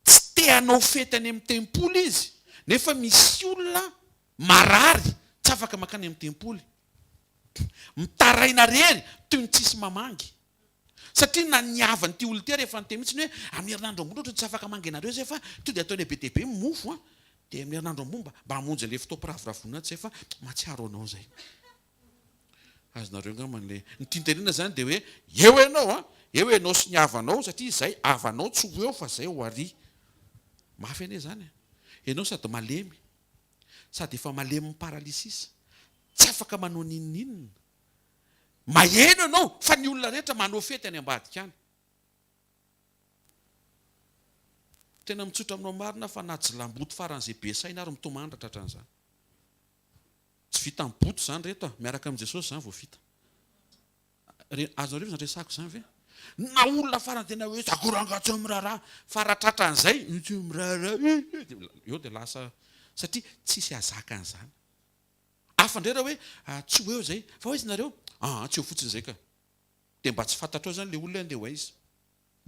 tsy te hanao fety any amin'ny tempoly izy, nefa misy olona marary tsy afaka mankany amin'ny tempoly. Mitaraina rery toy ny tsisy mamangy. Satria na ny havan'ity olona ity ary efa niteny mihitsy hoe amin'ny herinandro ambony ohatran'ny tsy afaka mangy anareo izay fa tonga dia ataonay be dia be ny mofo an! Dia amin'ny herinandro ambony mba mba hamonjy an'ilay fotoam-piravoravoana tsy hay fa mahatsiaro anao izay. Azonareo angamba ny ny tiany tenenina izany dia hoe eo ianao an! Eo ianao sy ny havanao satria izay havanao tsy ho eo fa izay ho ary. Mafy anie izany e! Ianao sady malemy, sady efa malemin'ny paralysis, tsy afaka manao n'inon'inona. Maheno ianao fa ny olona rehetra manao fety any ambadika any. Tena mitsotra aminao marina fa na jilamboto faran'izay be saina ary mitomany raha tratran'izany. Tsy vitan'ny boto izany reto a, miaraka amin'i Jesosy izany vao vita. Re, azonareo ve izany resako izany ve? Na olona farany tena hoe za koa rangaha tsy miraharaha, fa raha tratran'izay, tsy miraharaha, eo dia lasa, satria tsisy hahazaka an'izany. Hafa indray raha hoe tsy ho eo izay. Fa ho aiza nareo? Aa tsy eo fotsiny izay ka. Dia mba tsy fantatrao izany ilay olona hoe andeha ho aiza.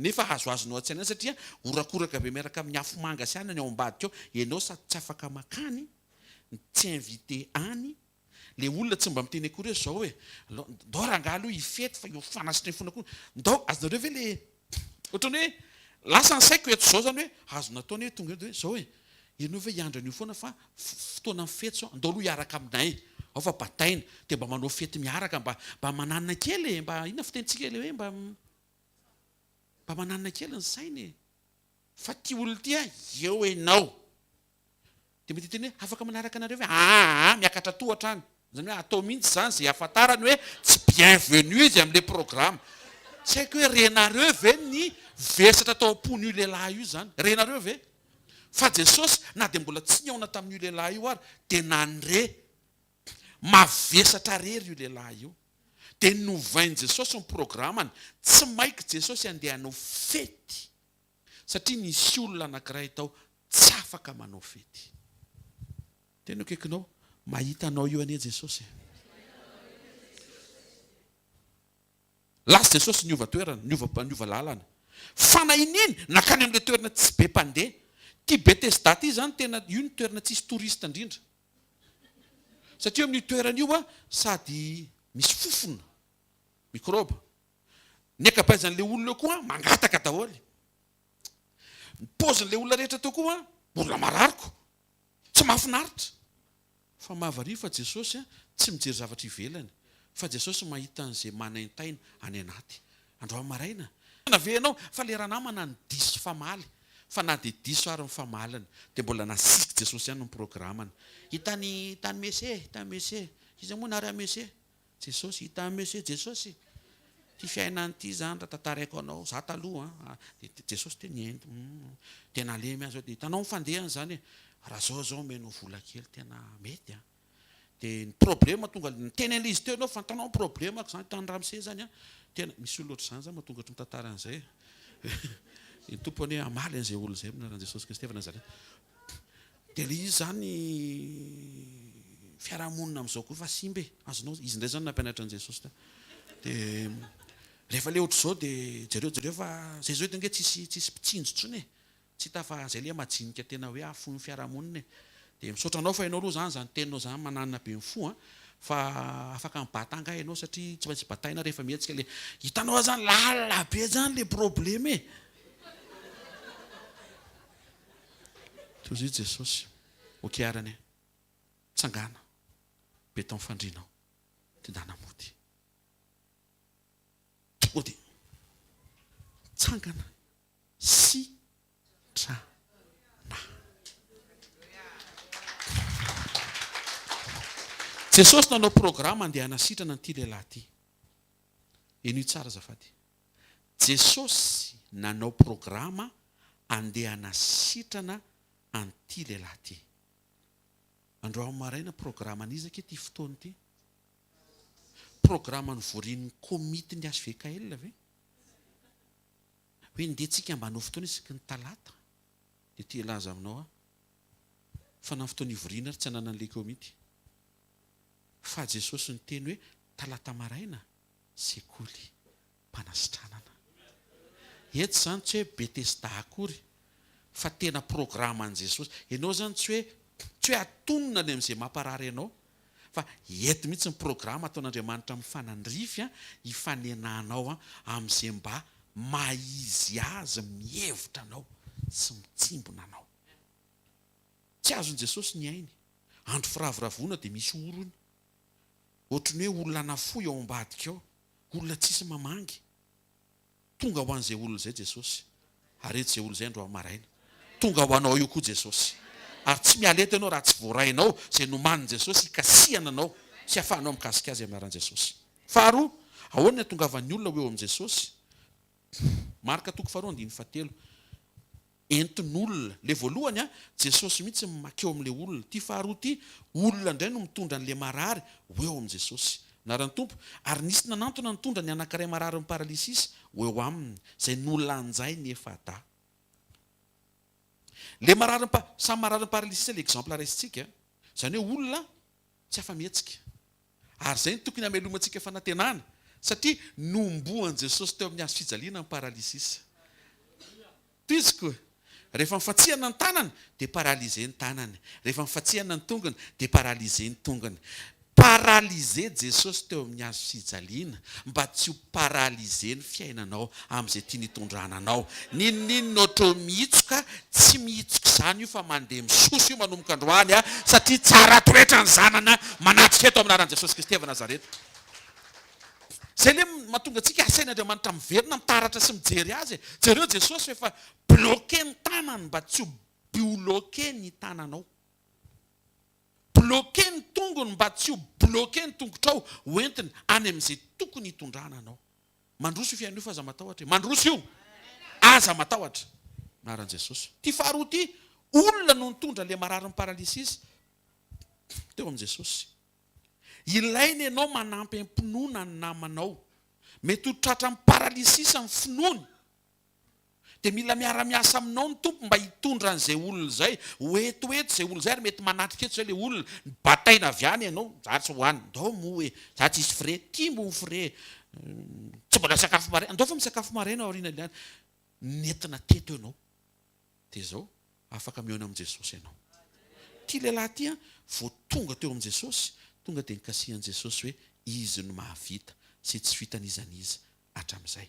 Nefa azoazonao an-tsaina ihany satria horakoraka be miaraka amin'ny afomanga sy anana ao ambadika ao. Ianao sady tsy afaka makany, tsy invité any. Ilay olona tsy mba miteny akory hoe izao e, ndao rangahy aloha hifety fa io fanasitrefoana koa. Ndao, azonareo ve ilay Ohatran'ny hoe lasa ny saiko eto izao izany hoe azo natao ny hoe tonga eto hoe izao e, ianao ve hiandry an'io foana fa fotoanan'ny fety izao, andao aloha hiaraka aminay ao fa bataina, dia mba manao fety miaraka mba mba mananina kely e, mba inona fitenintsika ilay hoe mba mba mananina kely ny saina e, fa ity olona ity a, eo ianao. Dia mety hiteny hoe, afaka manaraka anareo ve? Aa, miakatra tohatra any. Izany hoe atao mihitsy izany izay hahafantarany hoe tsy bienvenu izy amin'ilay programa. Tsy haiko hoe renareo ve ny vesatra tao am-pon'io lehilahy io izany? Renareo ve? Fa Jesosy, na dia mbola tsy nihaona tamin'io lehilahy io ary, dia nandre. Mavesatra rery io lehilahy io. Dia novain'i Jesosy ny programany. Tsy maika Jesosy handeha hanao fety. Satria nisy olona anankiray tao tsy afaka manao fety. Tena akaikinao, mahita anao io anie Jesosy e. Lasa Jesosy niova toerana, niova, niova lalana. Fanahininy, nankany amin'ilay toerana tsy be mpandeha. Ity Bethesda ity izany tena, io no toerana tsisy touriste indrindra. Satria eo amin'io toerana io sady misy fofona, microbe. Ny ankabeazan'ilay olona eo koa mangataka daholo. Ny paozin'ilay olona rehetra teo koa. Mbola marariko. Tsy mahafinaritra. Fa mahavariana fa Jesosy tsy mijery zavatra ivelany, fa Jesosy mahita an'izay manaintaina any anaty. Androany maraina. Ve ianao fa le ranamana no diso famaly, fa na dia diso ary ny famaliny, dia mbola nasiky Jesosy ihany ny programany. Hitany hitany Mese, hitany Mese. Iza moa nary Mese? Jesosy, hitan'i Monsieur Jesosy ity fiainana ity izany raha tantaraiko anao, za taloha an, dia Jesosy teo nihaino, humm, dia nalemy aho zao, dia hitanao ny fandehany izany e, raha zao zao omenao vola kely tena mety an, dia ny problema tonga, niteny an'ilay izy teo ianao, fantanao ny problemako izany, hitan'i ramose izany an, tena, misy olona ohatr'izany izany mahatonga ohatry mitantara an'izay e, ny Tompo anie hamaly an'izay olona izay amin'ny anaran'i Jesosy Kristy avy Nazareta. Dia ilay izy izany fiarahamonina amin'izao koa efa simba e, azonao, izy indray izany nampianatra an'i Jesosy teo. Dia rehefa ilay ohatr'izao dia jereo jereo fa izay izao eto ange tsisy tsisy mpitsinjo intsony e, tsy hita fa izay ilay majinika tena hoe ahafoy ny fiarahamonina e. Dia misaotra anao fa ianao aloha izany izany teninao izany mananina be ny fo an, fa afaka mibata angaha ianao satria tsy maintsy bataina rehefa mihetsika ilay, hitanao izany lalina be izany ilay problema e. Tohizo Jesosy. Ok ary anie. Tsangana. Beton fandrianao. Tindana mody. Tonga dia tsangana sitrana. Jesosy nanao programa andeha hanasitrana an'ity lehilahy ity. Henoy tsara azafady. Jesosy nanao programa andeha hanasitrana an'ity lehilahy ity. Androany maraina programan'iza akia ity fotoana ity? Programa nivorian'ny komitin'ny HVKL ve? Hoe ndeha tsika mba hanao fotoana isaky ny talata. Dia te hilaza aminao aho fa na ny fotoana ivoriana ary tsy ananan'ilay komity. Fa Jesosy niteny hoe talata maraina sekoly mpanasitranana. Eto izany tsy hoe Betesda akory fa tena programan'i Jesosy. Ianao izany tsy hoe tsy hoe atonina any amin'izay mamparary anao fa eto mihitsy ny programa ataon'Andriamanitra mifanandrify hifanenanao amin'izay mba maha izy azy mihevitra anao sy mitsimbina anao. Tsy azon'i Jesosy ny ainy. Andro firavoravoana dia misy orony. Ohatry ny hoe olona nafoy ao ambadika ao, olona tsisy mamangy. Tonga ho an'izay olona izay Jesosy. Ary eto izay olona izay androany maraina. Tonga ho anao io koa Jesosy. Ary tsy miala eto ianao raha tsy voarainao izay nomanin'i Jesosy hikasihana anao sy hahafahanao mikasika Azy amin'ny anaran'i Jesosy. Faharoa, ahoana ny hahatongavan'ny olona ho eo amin'i Jesosy? Marka toko faharoa andininy fahatelo. Entin'olona. Ilay voalohany an, Jesosy mihitsy no makeo amin'ilay olona. Ity faharoa ity, olona indray no mitondra an'ilay marary ho eo amin'i Jesosy. Anaran'ny Tompo. Ary nisy nanantona nitondra ny anankiray mararin'ny paralysisa ho eo aminy, izay nolanjainy efa-dahy. Ilay mararin'ny pa, samy mararin'ny paralysisa ilay exemple raisintsika. Izany hoe olona tsy afa-mihetsika. Ary izay no tokony hamelomantsika fanantenana, satria nohomboan'i Jesosy teo amin'ny hazo fijaliana ny paralysisa. Tohiziko, rehefa mifantsihana ny tanany, dia paralysé ny tanany. Rehefa mifantsihana ny tongony, dia paralysé ny tongony. Paralysé Jesosy teo amin'ny hazo fijaliana, mba tsy ho paralysé ny fiainanao amin'izay tiany hitondrana anao. N'inon'inona ohatr'eo mihitsoka, tsy mihitsoka izany io fa mandeha misosa io manomboka androany satria tsara toetra ny zanany manatrika eto amin'ny anaran'i Jesosy Kristy avy Nazareta. Izay le mahatonga antsika asain'Andriamanitra miverina mitaratra sy mijery azy e. Jereo Jesosy fa efa bloqué ny tanany mba tsy ho bioloqué ny tananao. Bloqué ny tongony mba tsy ho bloqué ny tongotrao ho entiny any amin'izay tokony hitondrana anao. Mandroso io fiainana io fa aza matahotra e. Mandroso io! Aza matahotra. Anaran'i Jesosy. Ity faharoa ity, olona no nitondra ilay mararin'ny paralysisa teo amin'i Jesosy. Ilaina ianao manampy am-pinoana ny namanao. Mety ho tratran'ny paralysisa ny finoany. Dia mila miara-miasa aminao ny Tompo mba hitondra an'izay olona izay. Ho eto eto izay olona izay ary mety manatrika eto izay ilay olona. Bataina avy any ianao, za tsy ho any. Ndao moa e, za tsisy frais. Ty mbo frais. Tsy mbola sakafo maraina. Ndao fa misakafo maraina aoriana ilay any. Nentina teto ianao. Dia izao, afaka mihaona amin'i Jesosy ianao. Ity lehilahy ity an, vao tonga teo amin'i Jesosy, tonga dia nikasihan'i Jesosy hoe Izy no mahavita izay tsy vitan'iza n'iza hatramin'izay.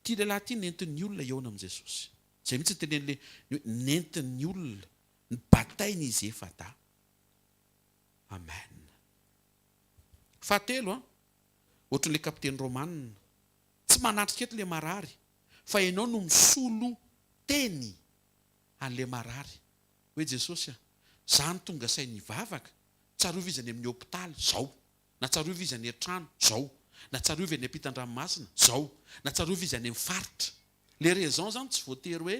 Ity lehilahy ity nentin'ny olona hihaona amin'i Jesosy. Izay mihitsy no tenenin'ilay ny hoe nentin'ny olona, nibatainy izy efa-dahy. Amen. Fahatelo an, ohatran'ilay kapiteny romanina, tsy manatrika eto ilay marary, fa ianao no misolo teny an'ilay marary. Hoe Jesosy a, za no tonga saina hivavaka, tsarovy izy any amin'ny hopitaly, zao. Na tsarovy izy any an-trano, zao. Na tsarovy any ampitan-dranomasina, zao. Na tsarovy izy any amin'ny faritra. Le raison zany tsy voatery hoe,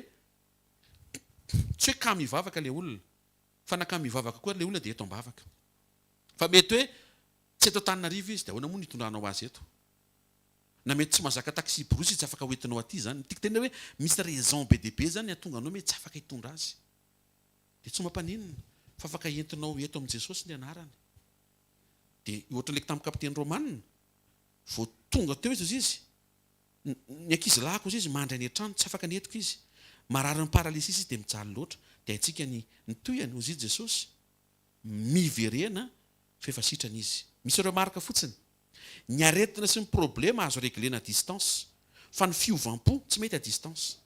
tsy hoe kamo hivavaka le olona, fa na kamo hivavaka koa ary le olona dia eto am-bavaka. Fa mety hoe tsy eto Antananarivo izy dia ahoana moa no hitondranao azy eto? Na mety tsy mahazaka taxi brousse izy tsy afaka hoentinao aty izany. Ny tiako tenenina hoe misy raison be dia be izany hahatonga anao mety tsy afaka hitondra azy. Dia tsy mampaninona fa afaka entinao eto amin'i Jesosy ny anarany. Dia ohatran'ilay tamin'ny kapiteny romanina, vao tonga teo izy hozy izy, ny ankizilahiko hozy izy mandry any an-trano, tsy afaka nentiko izy. Mararin'ny paralysis izy dia mijaly loatra. Dia haintsika ny ny tohiny hozy i Jesosy, miverena fa efa sitrana izy. Misy remarque fotsiny. Ny aretina sy ny problema azo reglena à distance, fa ny fiovam-po tsy mety à distance.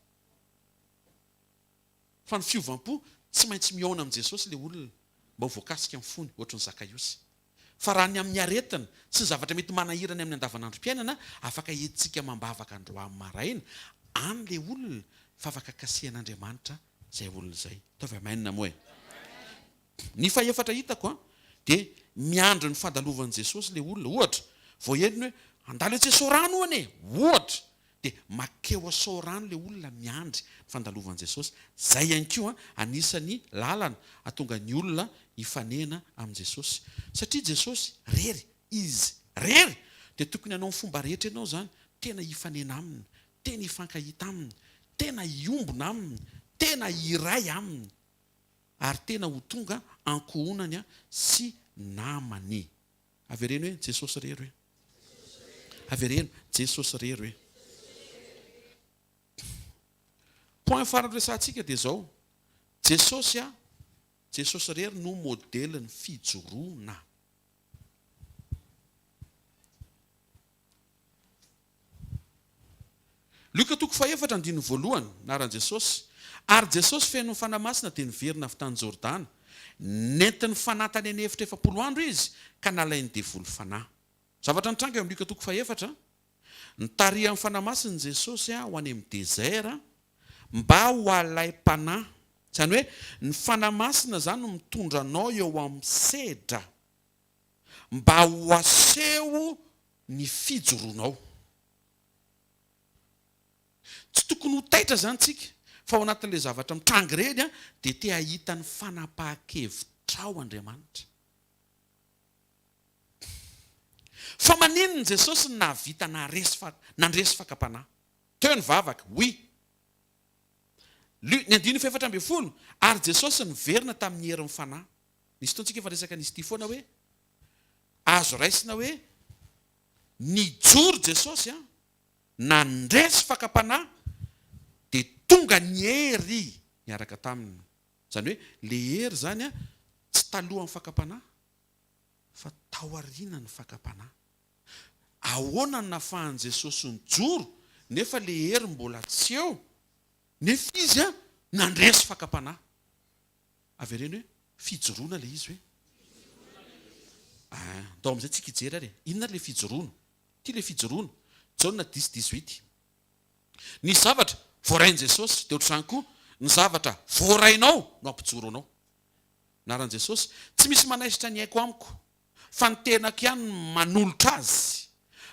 Fa ny fiovam-po tsy maintsy mihaona amin'i Jesosy ilay olona mba ho voakasika ny fony, ohatry ny Zakaiosy. Fa raha ny amin'ny aretina sy ny zavatra mety manahirana amin'ny andavanandrom-piainana, afaka entintsika amam-bavaka androany maraina any ilay olona fa afaka kasihan'Andriamanitra izay olona izay. Ataovy amen moa e! Ny fahefatra hitako an, dia miandry ny fandalovan'i Jesosy ilay olona. Ohatra, vao henony hoe handalo etsy Soarano hono e! Ohatra, dia makeo Soarano ilay olona miandry ny fandalovan'i Jesosy. Izay ihany koa anisan'ny lalana hahatonga ny olona hifanena amin'i Jesosy. Satria Jesosy rery, Izy rery, dia tokony hanao ny fomba rehetra ianao izany, tena hifanena Aminy, tena hifankahita Aminy, tena hiombona Aminy, tena hiray Aminy. ary tena ho tonga ankohonany sy namany. Avereno hoe, Jesosy rery hoe. Avereno, Jesosy rery hoe. Point farany resahantsika dia izao, Jesosy a, Jesosy rery no modelin'ny fijoroana. Lioka toko fahefatra andininy voalohany, Anaran'i Jesosy. Ary Jesosy feno ny Fanahy Masina dia niverina avy tany Jordana. Nentin'ny Fanahy tany an'efitra 40 andro Izy, ka nalain'ny devoly fanahy. Zavatra nitranga eo amin'ny Lioka toko fahefatra, Nitarihan'ny Fanahy Masina Jesosy ho any amin'ny désert mba ho alaim-panahy. Izany hoe, ny Fanahy Masina izany no mitondra anao eo amin'ny sedra. Mba ho aseho ny fijoroanao. Tsy tokony ho taitra izany tsika fa ao anatin'ilay zavatra mitranga ireny dia te hahita ny fanapahan-kevitrao Andriamanitra. Fa maninona Jesosy no nahavita naharesy nandresy fakam-panahy? Teo ny vavaka, oui. Lu, ny andininy faha-14, Ary Jesosy niverina tamin'ny herin'ny Fanahy. Nisy fotoana tsika efa resaka an'izy ity foana hoe azo raisina hoe nijoro Jesosy an, nandresy fakam-panahy dia tonga ny hery niaraka taminy. Izany hoe le hery izany an tsy talohan'ny fakam-panahy fa taorianan'ny fakam-panahy. Ahoana no nahafahan'i Jesosy nijoro nefa le hery mbola tsy eo nefa izy an nandresy fakam-panahy. Avereno hoe fijoroana ilay izy hoe. Ah, ndao amin'izay tsika hijery ary e. Inona ary ilay fijoroana? Ity ilay fijoroana. Jaona dix dix-huit. Ny zavatra voarain'i Jesosy, dia ohatr'izany koa, ny zavatra voarainao no hampijoro anao. Anaran'i Jesosy, tsy misy manaisotra ny aiko amiko. Fa ny tenako ihany no manolotra azy.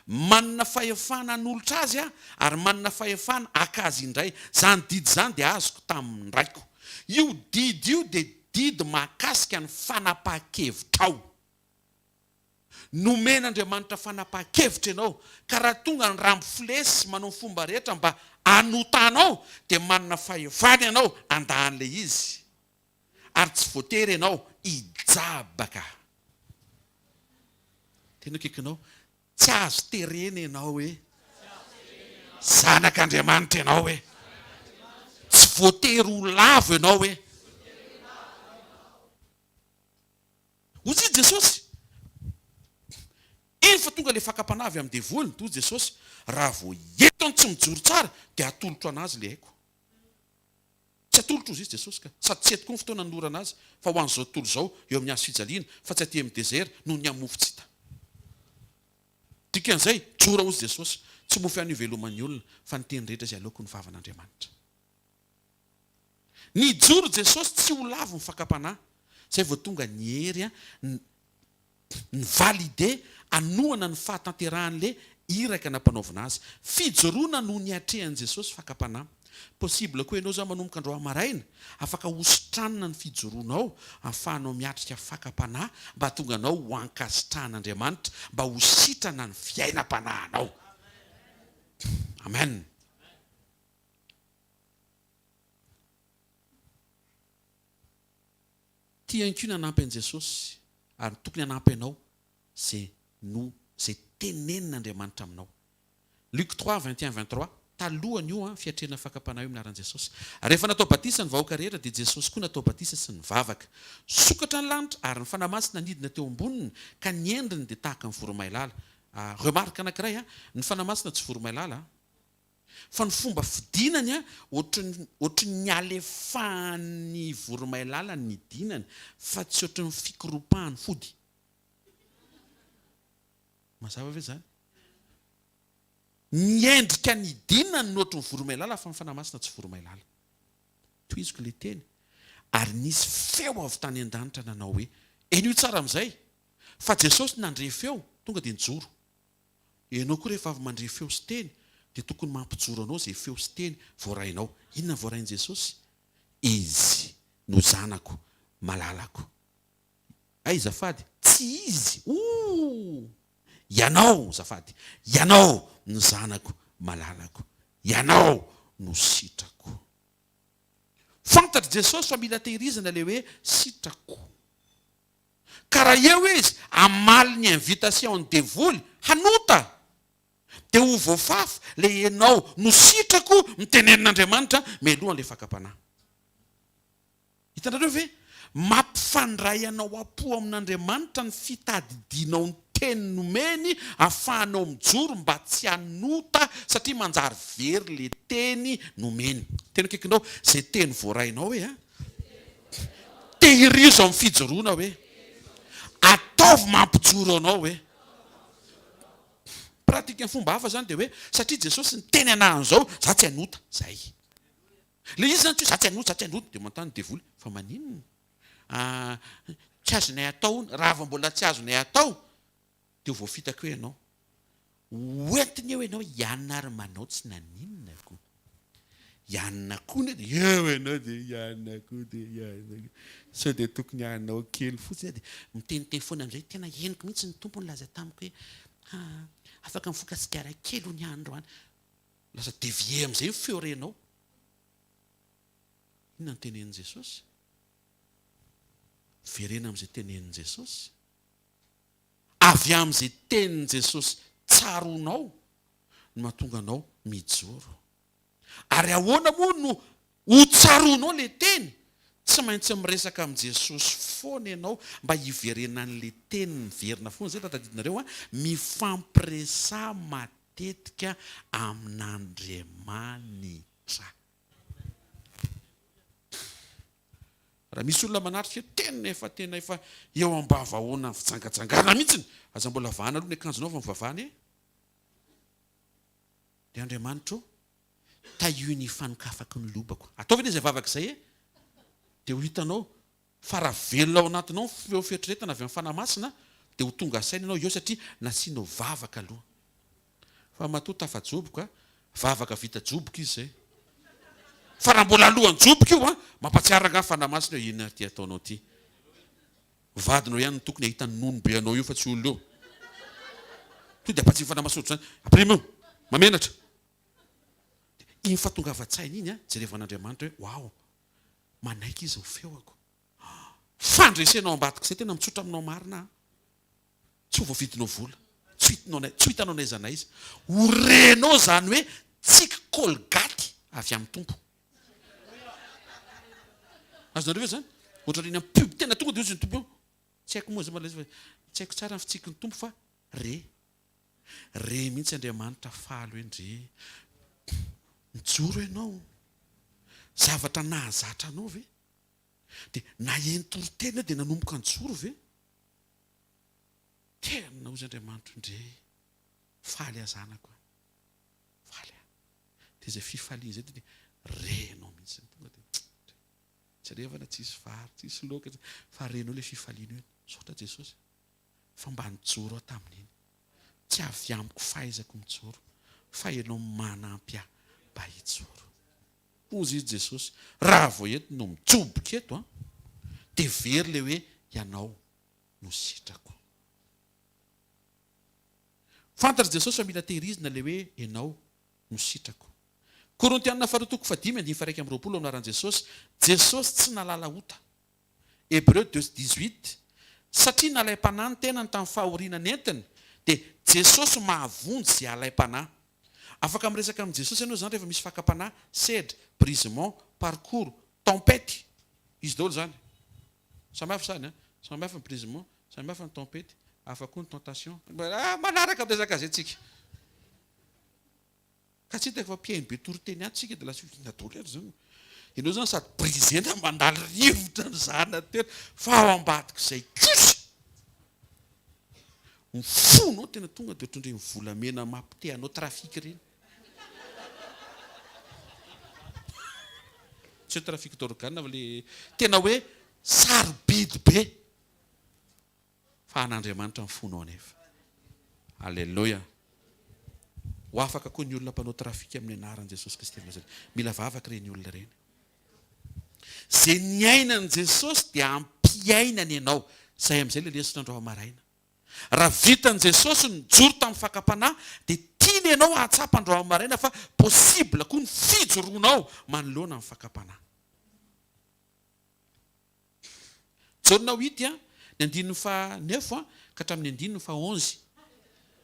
Manana fahefana hanolotra azy aho, ary manana fahefana haka azy indray. Izany didy izany dia azoko tamin'ny Raiko. Io didy io dia didy mahakasika ny fanapahan-kevitrao. Nomen'Andriamanitra fanapahan-kevitra ianao, ka raha tonga ny rambo filesy manao ny fomba rehetra mba hanotanao, dia manana fahefana ianao handà an'ilay izy. Ary tsy voatery ianao hijabaka. Tena akaikinao, tsy azo terena ianao hoe zanak'Andriamanitra ianao hoe. Tsy voatery ho lavo ianao hoe. Hoy Jesosy, iny fa tonga ilay fakam-panahy avy amin'ny devoly, hoy Jesosy, raha vao eto ny tsy mijoro tsara dia atolotro an'azy ilay aiko. atolotro hozy izy Jesosy ka. Sady tsy eto koa ny fotoana nanorana azy fa ho an'izao tontolo izao eo amin'ny hazo fijaliana fa tsy aty amin'ny désert noho ny amin'ny mofo tsy hita. Dikan'izay, jora hozy Jesosy, tsy mofo ihany iveloman'ny olona fa ny teny rehetra izay aloaky ny vavan'Andriamanitra. Nijoro Jesosy tsy ho lavo ny fakam-panahy. Zay vao tonga ny hery ny valide hanohana ny fahatanterahan'le iraka nampanaovina azy. Fijoroana no niatrehan'i Jesosy fakam-panahy. Possible koa ianao zao manomboka androany maraina, afaka hositranina ny fijoroanao ahafahanao miatrika fakam-panahy mba hahatonga anao ho ankasitrahan'Andriamanitra mba ho sitrana ny fiainam-panahinao. Amen. Tiany koa ny hanampy an'i Jesosy ary tokony hanampy anao izay no izay tenenin'Andriamanitra aminao. Luc trois, 21, 23, Talohany io an, fiatrehana fakam-panahy io amin'ny anaran'i Jesosy. Ary rehefa natao batisa ny vahoaka rehetra dia Jesosy koa natao batisa sy nivavaka. Nisokatra ny lanitra ary ny Fanahy Masina nidina teo amboniny ka ny endriny dia tahaka ny voromailala. Remarque anankiray an, ny Fanahy Masina tsy voromailala an. Fa ny fomba fidinany an, ohatry ohatry ny alefahan'ny voromailala ny nidinany fa tsy ohatry ny fikoropahan'ny fody. Mazava ve izany? Ny endrika nidinany no ohatry ny voromailala fa ny Fanahy Masina tsy voromailala. Tohiziko ilay teny. Ary nisy feo avy tany an-danitra nanao hoe, Henoy tsara amin'izay! Fa Jesosy nandre feo, tonga dia nijoro. Ianao koa rehefa avy mandre feo sy teny dia tokony mampijoro anao izay feo sy teny voarainao. Inona no voarain'i Jesosy? Izy no zanako malalako. Hay zafady, tsy izy, ooh! Ianao, zafady, ianao no zanako malalako. Ianao no sitrako. Fantatr'i Jesosy fa mila tehirizina ilay hoe sitrako. Ka raha eo izy hamaly ny invitation ny devoly hanota dia ho voafafy le enao no sitrako mitenenin'Andriamanitra mialoha an'le fakam-panahy. Hitanareo ve? Mampifandray anao am-po amin'Andriamanitra ny fitadidianao ny teny nomeny afahanao mijoro mba tsy hanota satria manjary very le teny nomeny. Teny akaikinao, zay teny voarainao hoe a. Tehirizo amin'ny fijoroana hoe. Ataovy mampijoro anao hoe. Pratique ny fomba hafa zany dia hoe satria Jesosy niteny anah an'izao, za tsy hanota. Zay. Le izy zany tsy hoe za tsy hanota, za tsy hanota. Dia manontany ny devoly, fa maninona? Ah, tsy azonay atao hono. Raha vao mbola tsy azonay atao, dia ho voafitaka eo ianao. Ho entiny eo ianao, hianina ary manao tsy naninona ko. Hianina koa ne dia eo ianao dia hianina koa dia hianina koa. Sao dia tokony hanao kely fotsiny aho dia miteniteny foana amin'izay. Tena henoko mihitsy ny Tompo nilaza tamiko hoe ah, afaka mifoka sigara kely hono aho androany. Lasa dévier amin'izay ny feo renao. Inona no tenenin'i Jesosy? Verena amin'izay tenenin'i Jesosy. Avy amin'izay tenin'i Jesosy tsaroanao no mahatonga anao mijoro. Ary ahoana moa no ho tsaroanao ilay teny? Tsy maintsy miresaka amin'i Jesosy foana ianao mba hiverenan'ilay teny miverina foana. Izay tadidinareo an? Mifampiresaha matetika amin'Andriamanitra. Raha misy olona manatrika eo, tena efa tena efa eo ambavahoana fijangajangana mihitsiny, aza mbola vahana aloha ny akanjonao fa mivavaha anie. Ry Andriamanitra ô, tahio ny fanokafako ny lobako. Ataovy anie izay vavaka izay e! Dia ho hitanao fa raha velona ao anatinao ny feo fieritreretana avy amin'ny Fanahy Masina, dia ho tonga saina ianao eo satria nasianao vavaka aloha. Fa matoa tafajoboka, vavaka vita joboka izy izay. Fa raha mbola alohan'ny joboka io an, mampatsiaro angaha Fanahy Masina hoe inona ary ity ataonao ity. Vadinao ihany no tokony hahita ny nono be anao io fa tsy olona io. Tonga dia ampatsiahy Fanahy Masina ohatr'izany, ampirimo io, mahamenatra. Dia iny fahatongavan-tsaina iny an, jerevan'Andriamanitra hoe waouh, manaiky izy ny feoko. Fandresena ao ambadik'izay tena mitsotra aminao marina an. Tsy ho voavidinao vola, tsy ho hitinao tsy ho hitanao n'aiza n'aiza. Ho renao izany hoe tsiky colgate avy amin'ny Tompo. Azonareo ve izany? Ohatran'ireny amin'ny pub tena tonga dia hozy ny Tompo eo. Tsy haiko moa izay mba fa tsy haiko tsara ny fitsiky ny Tompo fa re. Re mihitsy Andriamanitra faly hoe ndry. Mijoro ianao. Zavatra nahazatra anao ve? Dia naheno toriteny aho dia nanomboka nijoro ve? Tena hozy Andriamanitro ndre faly aho zanako a! Faly aho. Dia izay fifaliana izay dia renao mihitsy tonga dia jerevana tsisy vary, tsisy laoka, fa renao ilay fifaliana hoe misaotra Jesosy fa mba nijoro aho tamin'iny. Tsy avy amiko fahaizako mijoro fa ianao manampy ahy mba hijoro. Hozy izy Jesosy, raha vao eto no mijoboka eto an, dia very ilay hoe ianao no sitrako. Fantatr'i Jesosy fa mila tehirizina ilay hoe ianao no sitrako. Korintiana faharoa toko fahadimy andininy faha-21 anaran'i Jesosy, Jesosy tsy nahalala ota. Hebreu deux dix-huit, Satria nalaim-panahy ny tenany tamin'ny fahoriana nentiny, dia Jesosy mahavonjy izay alaim-panahy. Afaka miresaka amin'i Jesosy ianao izany rehefa misy fakam-panahy, sedra, brisement, parcours, tempête. Izy daholo izany. Samy hafa izany an! Samy hafa ny brisement, samy hafa ny tempête, hafa koa ny tentation. Manaraka miresaka azy tsika. Ka tsy hitako fa mpihaino be toriteny ato tsika dia lasa inona daholo ary izany. Ianao izany sady brisé na mandalo rivotra ny zana tena fa ao ambadik'izay kosa ny fonao tena tonga dia ohatran'ireny volamena mampite hanao trafic ireny. Tsy hoe trafic d'organe fa le tena hoe sarobidy be. Fa an'Andriamanitra ny fonao anefa. Aleloia. Ho afaka koa ny olona mpanao trafika amin'ny anaran'i Jesosy Kristy avy Nazareta. Mila vavaka ireny olona ireny. Izay niainan'i Jesosy dia hampiainany ianao. Izay amin'izay ilay lesona androany maraina. Raha vitan'i Jesosy ny nijoro tamin'ny fakam-panahy dia tiany ianao hahatsapa androany maraina fa possible koa ny fijoroanao manoloana ny fakam-panahy. Jaona huit a, ny andininy faha neuf a ka hatramin'ny andininy faha onze,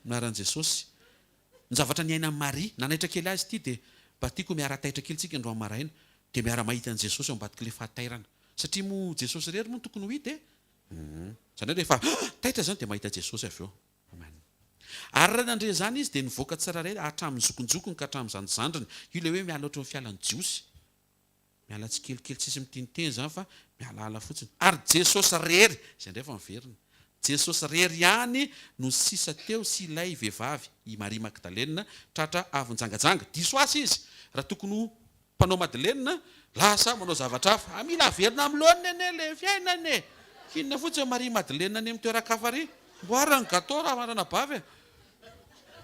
anaran'i Jesosy. Ny zavatra niainan'i Maria, nanaitra kely azy ity dia mba tiako miara-taitra kely tsika androany maraina, dia miara-mahita an'i Jesosy ao ambadik'ilay fahatairana. Satria moa Jesosy irery moa no tokony ho hita e! Hum. Izany hoe rehefa taitra izany dia mahita Jesosy avy eo. Amen. Ary raha nandre izany izy dia nivoaka tsirairay hatramin'ny zokinjokiny ka hatramin'ny zandrizandriny. Io ilay hoe miala ohatran'ny fialan'ny Jiosy. Miala tsikelikely tsisy miteniteny zany fa mialaala fotsiny. Ary Jesosy rery, zay ndray fa miverina, Jesosy rery ihany no sisa teo sy ilay vehivavy, i Maria Magdalena, tratra avy nijangajanga. Diso asa izy, raha tokony ho mpanao madeleine, lasa manao zavatra hafa. Ah mila averina amin'ny laoniny anie le fiainana e! Inona fotsiny Maria Madeleine any amin'ny toeran-kafa ary? Mboara ny gâteau raha ranabavy e!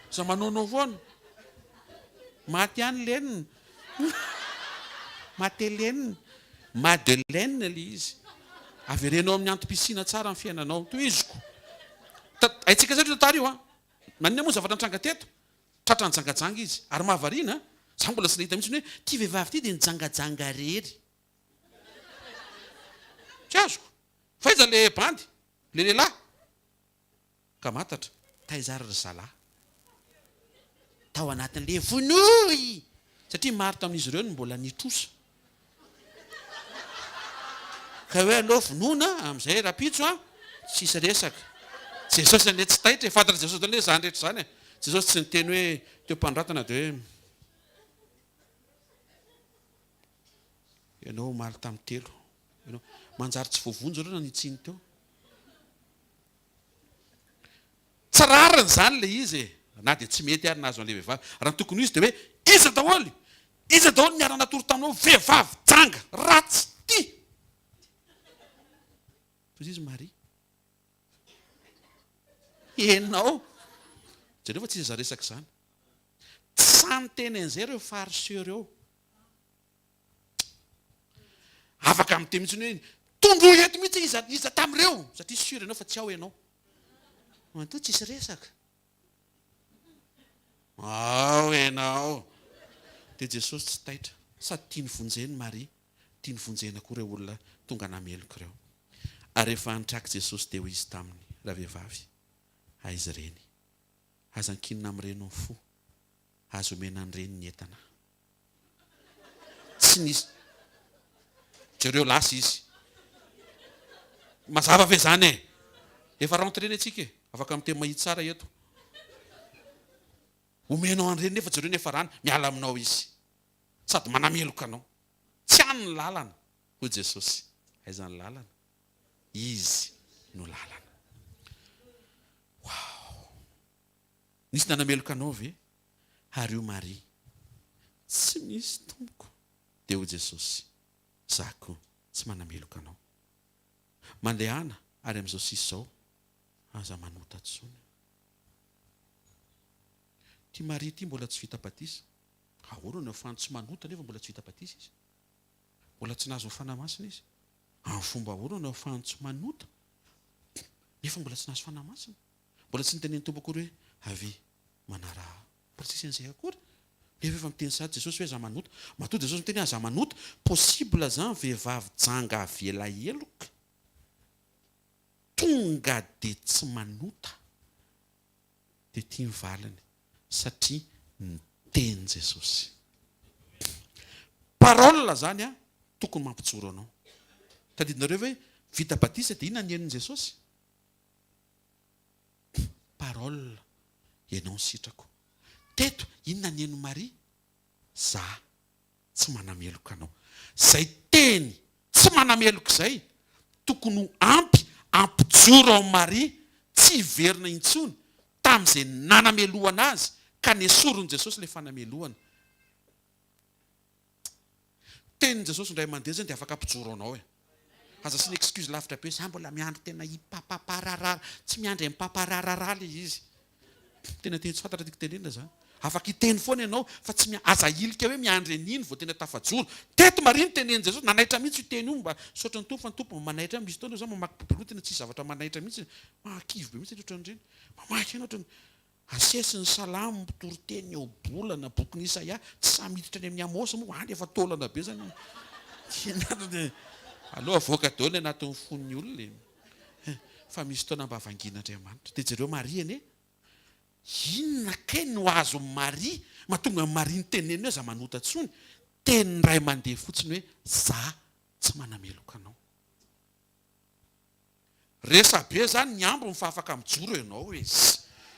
Aza manaonao foana. Maty ihany lenina. Matelenina. Madeleine ilay izy. Avereno amin'ny antom-pisiana tsara ny fiainanao. Tohiziko. Haintsika tsara io tantara io an. Maninona moa ny zavatra nitranga teto? Tratra nijangajanga izy. Ary mahavariana an. Za mbola tsy nahita mihitsy hoe ity vehivavy ity dia nijangajanga irery. Tsy azoko. Fa aiza ilay bandy? Ilay lehilahy? Ka matatra, taiza ary ry zalahy? Tao anatin'ilay vonoy! Satria maro tamin'izy ireo no mbola nitrosa. Ka hoe aleo vonoina amin'izay rahampitso an, tsisy resaka. Jesosy anie tsy taitra e, fantatr'i Jesosy daholo anie izany rehetra izany e. Jesosy tsy niteny hoe teo am-panoratana dia hoe ianao omaly tamin'ny telo, ianao manjary tsy voavonjy ireo na nitsiny teo. Tsy rariny izany ilay izy e! Na dia tsy mety ary nahazo an'ilay vehivavy. Raha ny tokony ho izy dia hoe, iza daholo? Iza daholo niara-natory taminao? Vehivavy janga, ratsy, tia! Toy izy Maria. Ianao! Jereo fa tsy iza resaka izany. Tsy sahy niteny an'izay ireo fariseo ireo. Afaka miteny mihitsy hoe tondroy eto mihitsy iza iza tamin'ireo satria sûr ianao fa tsy ao ianao. Matoa tsisy resaka. Ao ianao. Dia Jesosy tsy taitra. Sady tiany vonjeny Maria, tiany vonjena koa ireo olona tonga nameloka ireo. Ary rehefa nitraky Jesosy dia hoy Izy taminy, Ravehivavy, aiza ireny? Aza ankinina amin'ireny ny fo. Aza omena an'ireny ny entana. Tsy nisy. Jereo lasa izy. Mazava ve zany e? Efa rentré ny antsika e. Afaka miteny mahitsy tsara eto. Omenao an'ireny nefa jereo ny hiafarany, miala aminao izy. Sady manameloka anao. Tsy any ny lalana, hoy Jesosy. Aiza ny lalana? Izy no lalana. Wow! Nisy nanameloka anao ve? Ary io Maria? Tsy misy, Tompoko. Dia hoy Jesosy, Za koa tsy manameloka anao. Mandehana ary amin'izao sisa izao aza manota intsony. Ity Maria ity mbola tsy vita batisa. Ahoana no ahafahany tsy manota nefa mbola tsy vita batisa izy? Mbola tsy nahazo ny Fanahy Masina izy. Amin'ny fomba ahoana no ahafahany tsy manota nefa mbola tsy nahazo Fanahy Masina? Mbola tsy nitenen'ny Tompo akory hoe, Avia, manaraha Ahy. Mbola tsisy an'izay akory. Nefa efa miteny sahady Jesosy hoe aza manota. Matoa Jesosy miteny hoe aza manota, possible zany vehivavy janga avela heloka tonga dia tsy manota. Dia ity ny valiny, satria niteny Jesosy. Parole zany an, tokony mampijoro anao. Tadidinareo ve vita batisa dia inona ny henon'i Jesosy? Parole, ianao ny sitrako. Teto, inona ny henon'i Maria? Za tsy manameloka anao. Izay teny tsy manameloka izay, tokony ho ampy hampijoro an'i Maria tsy hiverina intsony tamin'izay nanamelohana azy ka nesorin'i Jesosy ilay fanamelohana. Tenin'i Jesosy indray mandeha zany dia afaka hampijoro anao e. Aza asiana excuse lavitra be, za mbola miandry tena hipapapararara, tsy miandry an'i papararara le izy. Tena teny tsy fantatra tiako tenenina zany. Afaka hiteny foana ianao fa tsy mia, aza ahilika hoe miandry an'iny vao tena tafajoro. Teto Maria no tenenin'i Jesosy, nanaitra mihitsy io teny io, mba misaotra ny Tompo fa ny Tompo mba manaitra ahy, misy fotoana za mamaky baiboly tena tsisy zavatra manaitra mihitsy, mahakivy be mihitsy ohatran'ireny. Mamaky ianao ohatran'ny. Asesy ny salamo, mpitoriteny, ohabolana, bokin'i Isaia, tsy sahy miditra any amin'ny Amosa moa, any efa taolana be zany. Aleo avoaka daholo ny anatin'ny fon'ny olona e. Fa misy fotoana mba vangian'Andriamanitra. Dia jereo Maria anie. Inona kay no azon'i Maria mahatonga an'i Maria niteneniny hoe aza manota intsony? Teny iray mandeha fotsiny hoe za tsy manameloka anao. Resabe zany ny ambiny fa afaka mijoro ianao e!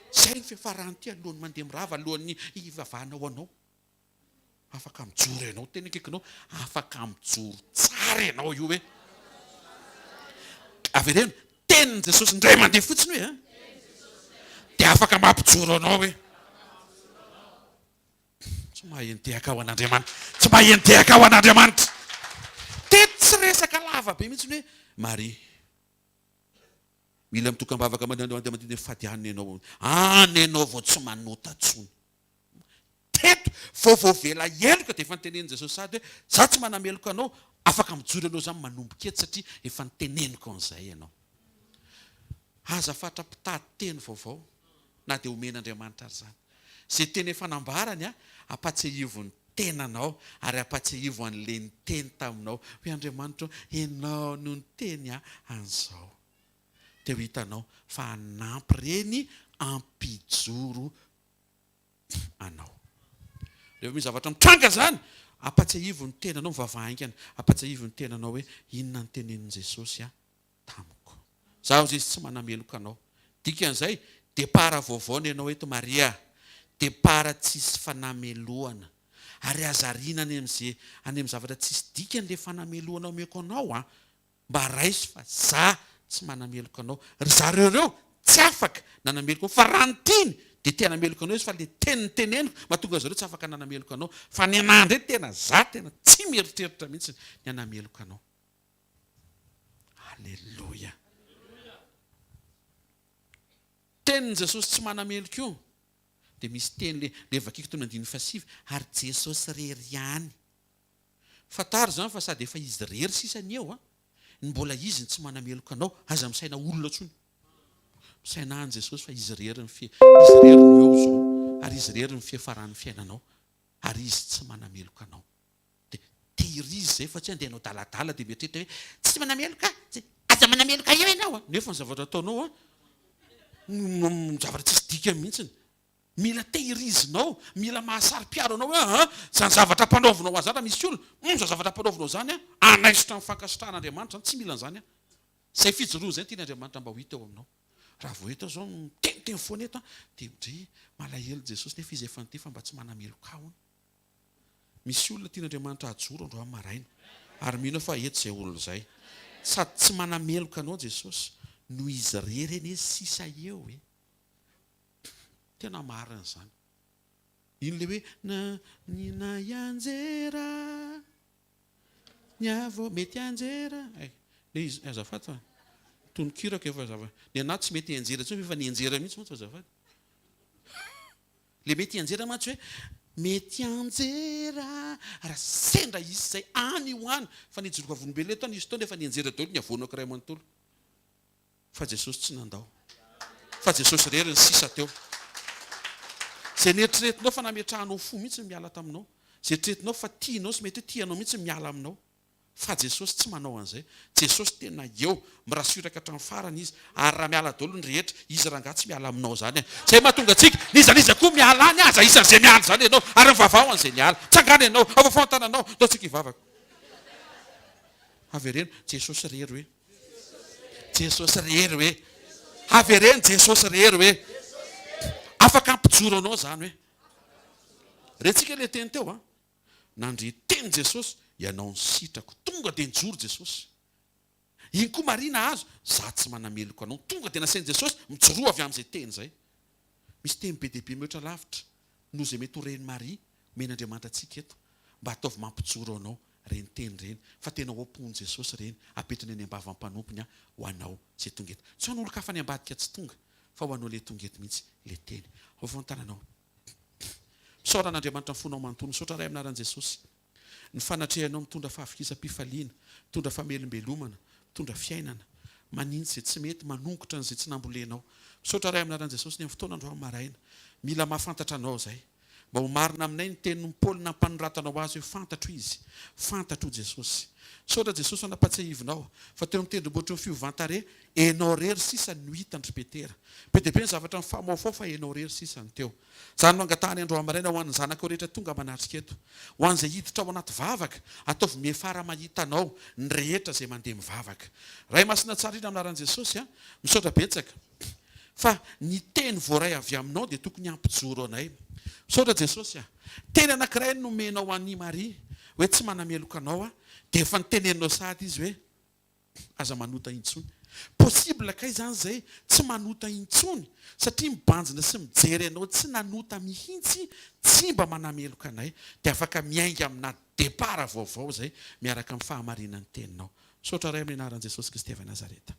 Zay ny fiafaran'ity alohan'ny mandeha mirava alohan'ny hivavahana ho anao. Afaka mijoro ianao, tena akaikinao, afaka mijoro tsara ianao io hoe. Avereno, tenin'i Jesosy indray mandeha fotsiny hoe an! Dia afaka mampijoro anao hoe. Tsy mahay nitehaka ho an'Andriamanitra. Tsy mahay nitehaka ho an'Andriamanitra. Teto tsy resaka lava be mihitsy hoe Maria. Mila mitokam-bavaka mandeha fady any ianao. Any ianao vao tsy manota intsony. Teto vao voavela heloka dia efa nitenenin'i Jesosy sahady hoe za tsy manameloka anao, afaka mijoro ianao izany manomboka eto satria efa niteneniko an'izay ianao. Aza fatra-pitady teny vaovao na dia omen'Andriamanitra ary izany. Izay teny efa nambarany, ampatsiahivo ny tenanao ary ampatsiahivo an'ilay niteny taminao hoe Andriamanitra ô, Ianao no niteny ahy an'izao. Dia ho hitanao fa hanampy ireny hampijoro anao. Rehefa misy zavatra mitranga izany, ampatsiahivo ny tenanao, mivavaha haingana, ampatsiahivo ny tenanao hoe inona no tenenin'i Jesosy ahy tamiko. Zaho izy tsy manameloka anao. Dikan'izay, départ vaovao ny anao eto Maria. Départ tsisy fanamelohana. Ary aza ariana any amin'ze any amin'ny zavatra tsisy dikany le fanamelohana omeko anao an. Mba raiso fa za tsy manameloka anao. Ry zareo reo tsy afaka nanameloka anao fa raha ny tiany dia te hanameloka anao izy fa le teny niteneniko mahatonga zareo tsy afaka nanameloka anao. Fa ny anah ndray tena za tena tsy mieritreritra mihitsy ny hanameloka anao. Aleloia. Tenin'i Jesosy tsy manameloka io. Dia misy teny le le vakiko teo amin'ny andininy fahasivy, ary Jesosy irery ihany. Fantaro izany fa sady efa izy irery sisa ny eo an, ny mbola izy no tsy manameloka anao, aza misaina olona intsony. Misaina an'i Jesosy fa izy irery ny fie, izy irery no eo izao, ary izy irery ny fiafaran'ny fiainanao, ary izy tsy manameloka anao. Dia tehirizo izay fa tsy hoe andeha hanao daladala dia mieritreritra hoe tsy manameloka ahy, tsy, aza manameloka eo ianao an! Nefa ny zavatra ataonao an, zavatra tsisy dikany mihitsy. Mila tehirizinao, mila mahasaro-piaro anao hoe an, izany zavatra ampanaovinao ahy izany raha misy olona, hum, izany zavatra ampanaovinao izany an, hanaisotra ny fankasitrahan'Andriamanitra izany, tsy mila an'izany aho. Izay fijoroana izay no tian'Andriamanitra mba ho hita eo aminao. Raha vao eto aho izao miteniteny foana eto an, dia ndry malahelo Jesosy nefa Izy efa niteny fa mba tsy manameloka ahy hono. Misy olona tian'Andriamanitra hajoro androany maraina. Ary mino aho fa eto izay olona izay. Sady tsy manameloka anao Jesosy no izy irery anie sisa eo e. Tena marina izany. Iny le hoe na ny na hianjera ny avo mety hianjera eh le izy azafady fa tononkirako efa zava ny anahy tsy mety hianjera intsony fa efa nianjera mihitsy mantsy azafady. Le mety hianjera mantsy hoe mety hianjera raha sendra hisy izay any ho any fa ny hijoro vavolombelona eto aho nisy fotoana efa nianjera daholo ny havoanako iray manontolo fa Jesosy tsy nandao fa Jesosy irery ny sisa teo. Izay neritreretinao fa nametrahanao fo mihitsy ny miala taminao, izay eritreretinao fa tianao sy mety hoe tianao mihitsy ny miala aminao. Fa Jesosy tsy manao an'izay. Jesosy tena eo, mi-rassuraka hatramin'ny farany Izy. Ary raha miala daholo ny rehetra, Izy rangahy tsy miala aminao izany e. Izay mahatonga antsika, n'iza n'iza koa miala any aza isan'izay miala izany ianao. Ary mivavaha ho an'izay niala. Tsangana ianao, afafao ny tananao, ndao tsika hivavaka. Avereno, Jesosy irery hoe. Jesosy irery hoe. Avereno, Jesosy irery hoe. Afaka hampijoro anao izany hoe. Rentsika ilay teny teo an. Nandre teny Jesosy, Ianao no sitrako. Tonga dia nijoro Jesosy. Iny koa Maria nahazo, Izaho tsy manameloka anao. Tonga dia nasain'i Jesosy, Mijoroa avy amin'izay teny izay. Misy teny be dia be mihoatra lavitra noho izay mety ho ren'i Maria omen'Andriamanitra antsika eto. Mba ataovy mampijoro anao ireny teny ireny, fa tena ao am-pon'i Jesosy ireny, apetrany any am-bavan'ny mpanompony ho anao izay tonga eto. Tsy ho an'olon-kafa any ambadika tsy tonga, fa ho anao ilay tonga eto mihitsy ilay teny. Ao afovoan-tananao. Misaora an'Andriamanitra ny fonao manontolo. Misaotra Ray amin'ny anaran'i Jesosy. Ny fanatrehanao mitondra fahafikisam-pifaliana, mitondra famelombelomana, mitondra fiainana. Manintsy izay tsy mety, manongotra an'izay tsy nambolenao. Misaotra Ray amin'ny anaran'i Jesosy ny amin'ny fotoana androany maraina. Mila mahafantatra Anao izay. Mba ho marina aminay ny tenin'i Paoly nampanoratanao azy hoe fantatro Izy. Fantatro Jesosy. Misaotra Jesosy fa nampatsiahivinao fa teo amin'ny tendrombohitry ny fiovan-tarehy, Enao rery sisa no hitan-dry Petera. Be dia be ny zavatra nifamahofaho fa enao rery sisa no teo. Izany no angatahany androany maraina ho an'ny zanakao rehetra tonga manatrika eto. Ho an'izay hiditra ao anaty vavaka, ataovy miafara mahita anao ny rehetra izay mandeha mivavaka. Ray Masina tsara indrindra amin'ny anaran'i Jesosy a! Misaotra betsaka fa ny teny voaray avy aminao dia tokony hampijoro anay. Misaotra Jesosy a! Teny anankiray no nomenao an'i Maria hoe tsy manameloka anao aho dia efa noteneninao sahady izy hoe Aza manota intsony. Possible kay zany zay tsy manota intsony satria mibanjina sy mijery anao tsy nanota mihintsy tsy mba manameloka anay dia afaka miainga amina départ vaovao zay miaraka amin'ny fahamarinan'ny teninao. Misaotra Ray amin'ny anaran'i Jesosy Kristy avy Nazareta.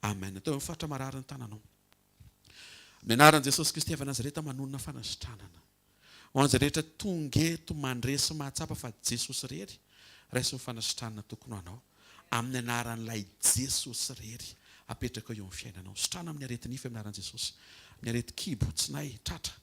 Amen. Atao amin'ny faritra marary ny tananao. Amin'ny anaran'i Jesosy Kristy avy Nazareta manonona fanasitranana. Ho an'izay rehetra tonga eto mandre sy mahatsapa fa Jesosy irery, raiso ny fanasitranana tokony ho anao. Amin'ny anaran'ilay Jesosy irery apetraka eo amin'ny fiainanao. Sitrana amin'ny areti-nify amin'ny anaran'i Jesosy. Amin'ny areti-kibo, tsinay, tratra,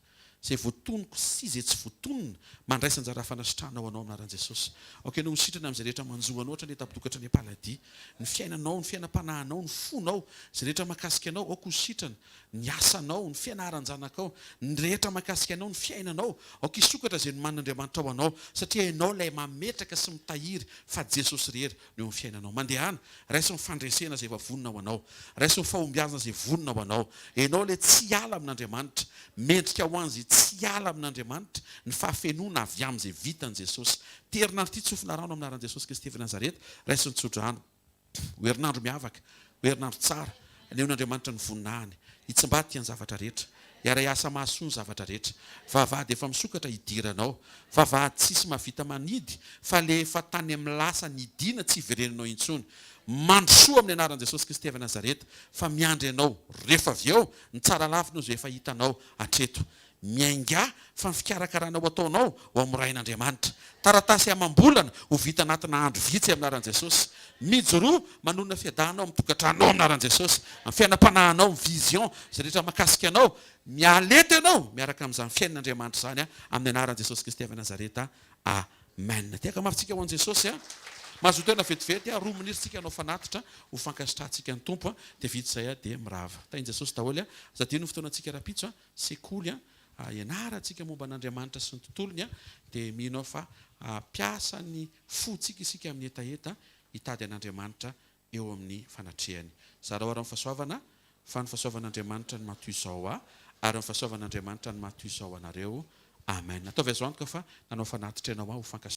izay voatonoko sy izay tsy voatonona, mandraisa anjara fanasitranana ho anao amin'ny anaran'i Jesosy. Aoka ianao ho sitrana amin'izay rehetra manjo anao hatrany an-tampon-doha ka hatrany am-paladia. Ny fiainanao, ny fiainam-panahinao, ny fonao, izay rehetra mahakasika anao, aoka ho sitrana. ny asanao, ny fianaran-janakao, ny rehetra mahakasika anao, ny fiainanao, aoka hisokatra izay nomanin'Andriamanitra ho anao, satria ianao ilay mametraka sy mitahiry fa Jesosy irery no eo amin'ny fiainanao. Mandehana, raiso ny fandresena izay efa vonona ho anao, raiso ny fahombiazana izay vonona ho anao. Ianao ilay tsy hiala amin'Andriamanitra. Mendrika ho an'izay tsy hiala amin'Andriamanitra ny fahafenoana avy amin'izay vitan'i Jesosy. Ity herinandro ity tsofina rano amin'ny anaran'i Jesosy Kristy avy Nazareta, raiso ny tsodrano. Ho herinandro miavaka, ho herinandro tsara, hanehoan'Andriamanitra ny voninahiny, hitsimbadika ny zavatra rehetra, hiara-hiasa mahasoa ny zavatra rehetra. Vavahady efa misokatra hidiranao, vavahady tsisy mahavita manidy fa le efa tany amin'ny lasa nidina tsy hiverenanao intsony. Mandrosoa amin'ny anaran'i Jesosy Kristy avy Nazareta fa miandry anao rehefa avy eo ny tsara lavitra noho izay efa hitanao hatreto. Miaingà fa ny fikarakarana ho ataonao ho hamorain'Andriamanitra. Taratasy amam-bolana ho vita anatina andro vitsy amin'ny anaran'i Jesosy. Mijoroa manonona fiadanana ao amin'ny tokantranonao amin'ny anaran'i Jesosy. Amin'ny fiainam-panahinao, amin'ny vision, izay rehetra mahakasika anao. Miala eto ianao miaraka amin'izany fiainan'Andriamanitra izany amin'ny anaran'i Jesosy Kristy avy Nazareta. Amen. Tehaka mafy tsika ho an'i Jesosy a. Mazotoa tena vetivety a, roa minitra tsika hanao fanatitra ho fankasitrahantsika ny Tompo a, dia vita izay a, dia mirava. Tahin'i Jesosy daholo a. Aza adino ny fotoanantsika rahampitso a. Sekoly a, ianarantsika momba an'Andriamanitra sy ny tontolony a, dia mino aho fa hampiasa ny fontsika isika amin'ny hetaheta hitady an'Andriamanitra eo amin'ny fanatrehany. Zarao ary ny fahasoavana, fa ny fahasoavan'Andriamanitra no maha toy izao ahy, ary ny fahasoavan'Andriamanitra no maha toy izao anareo. Amen. Ataovy azo antoka fa nanao fanatitra ianao aho ho fankasitrahana.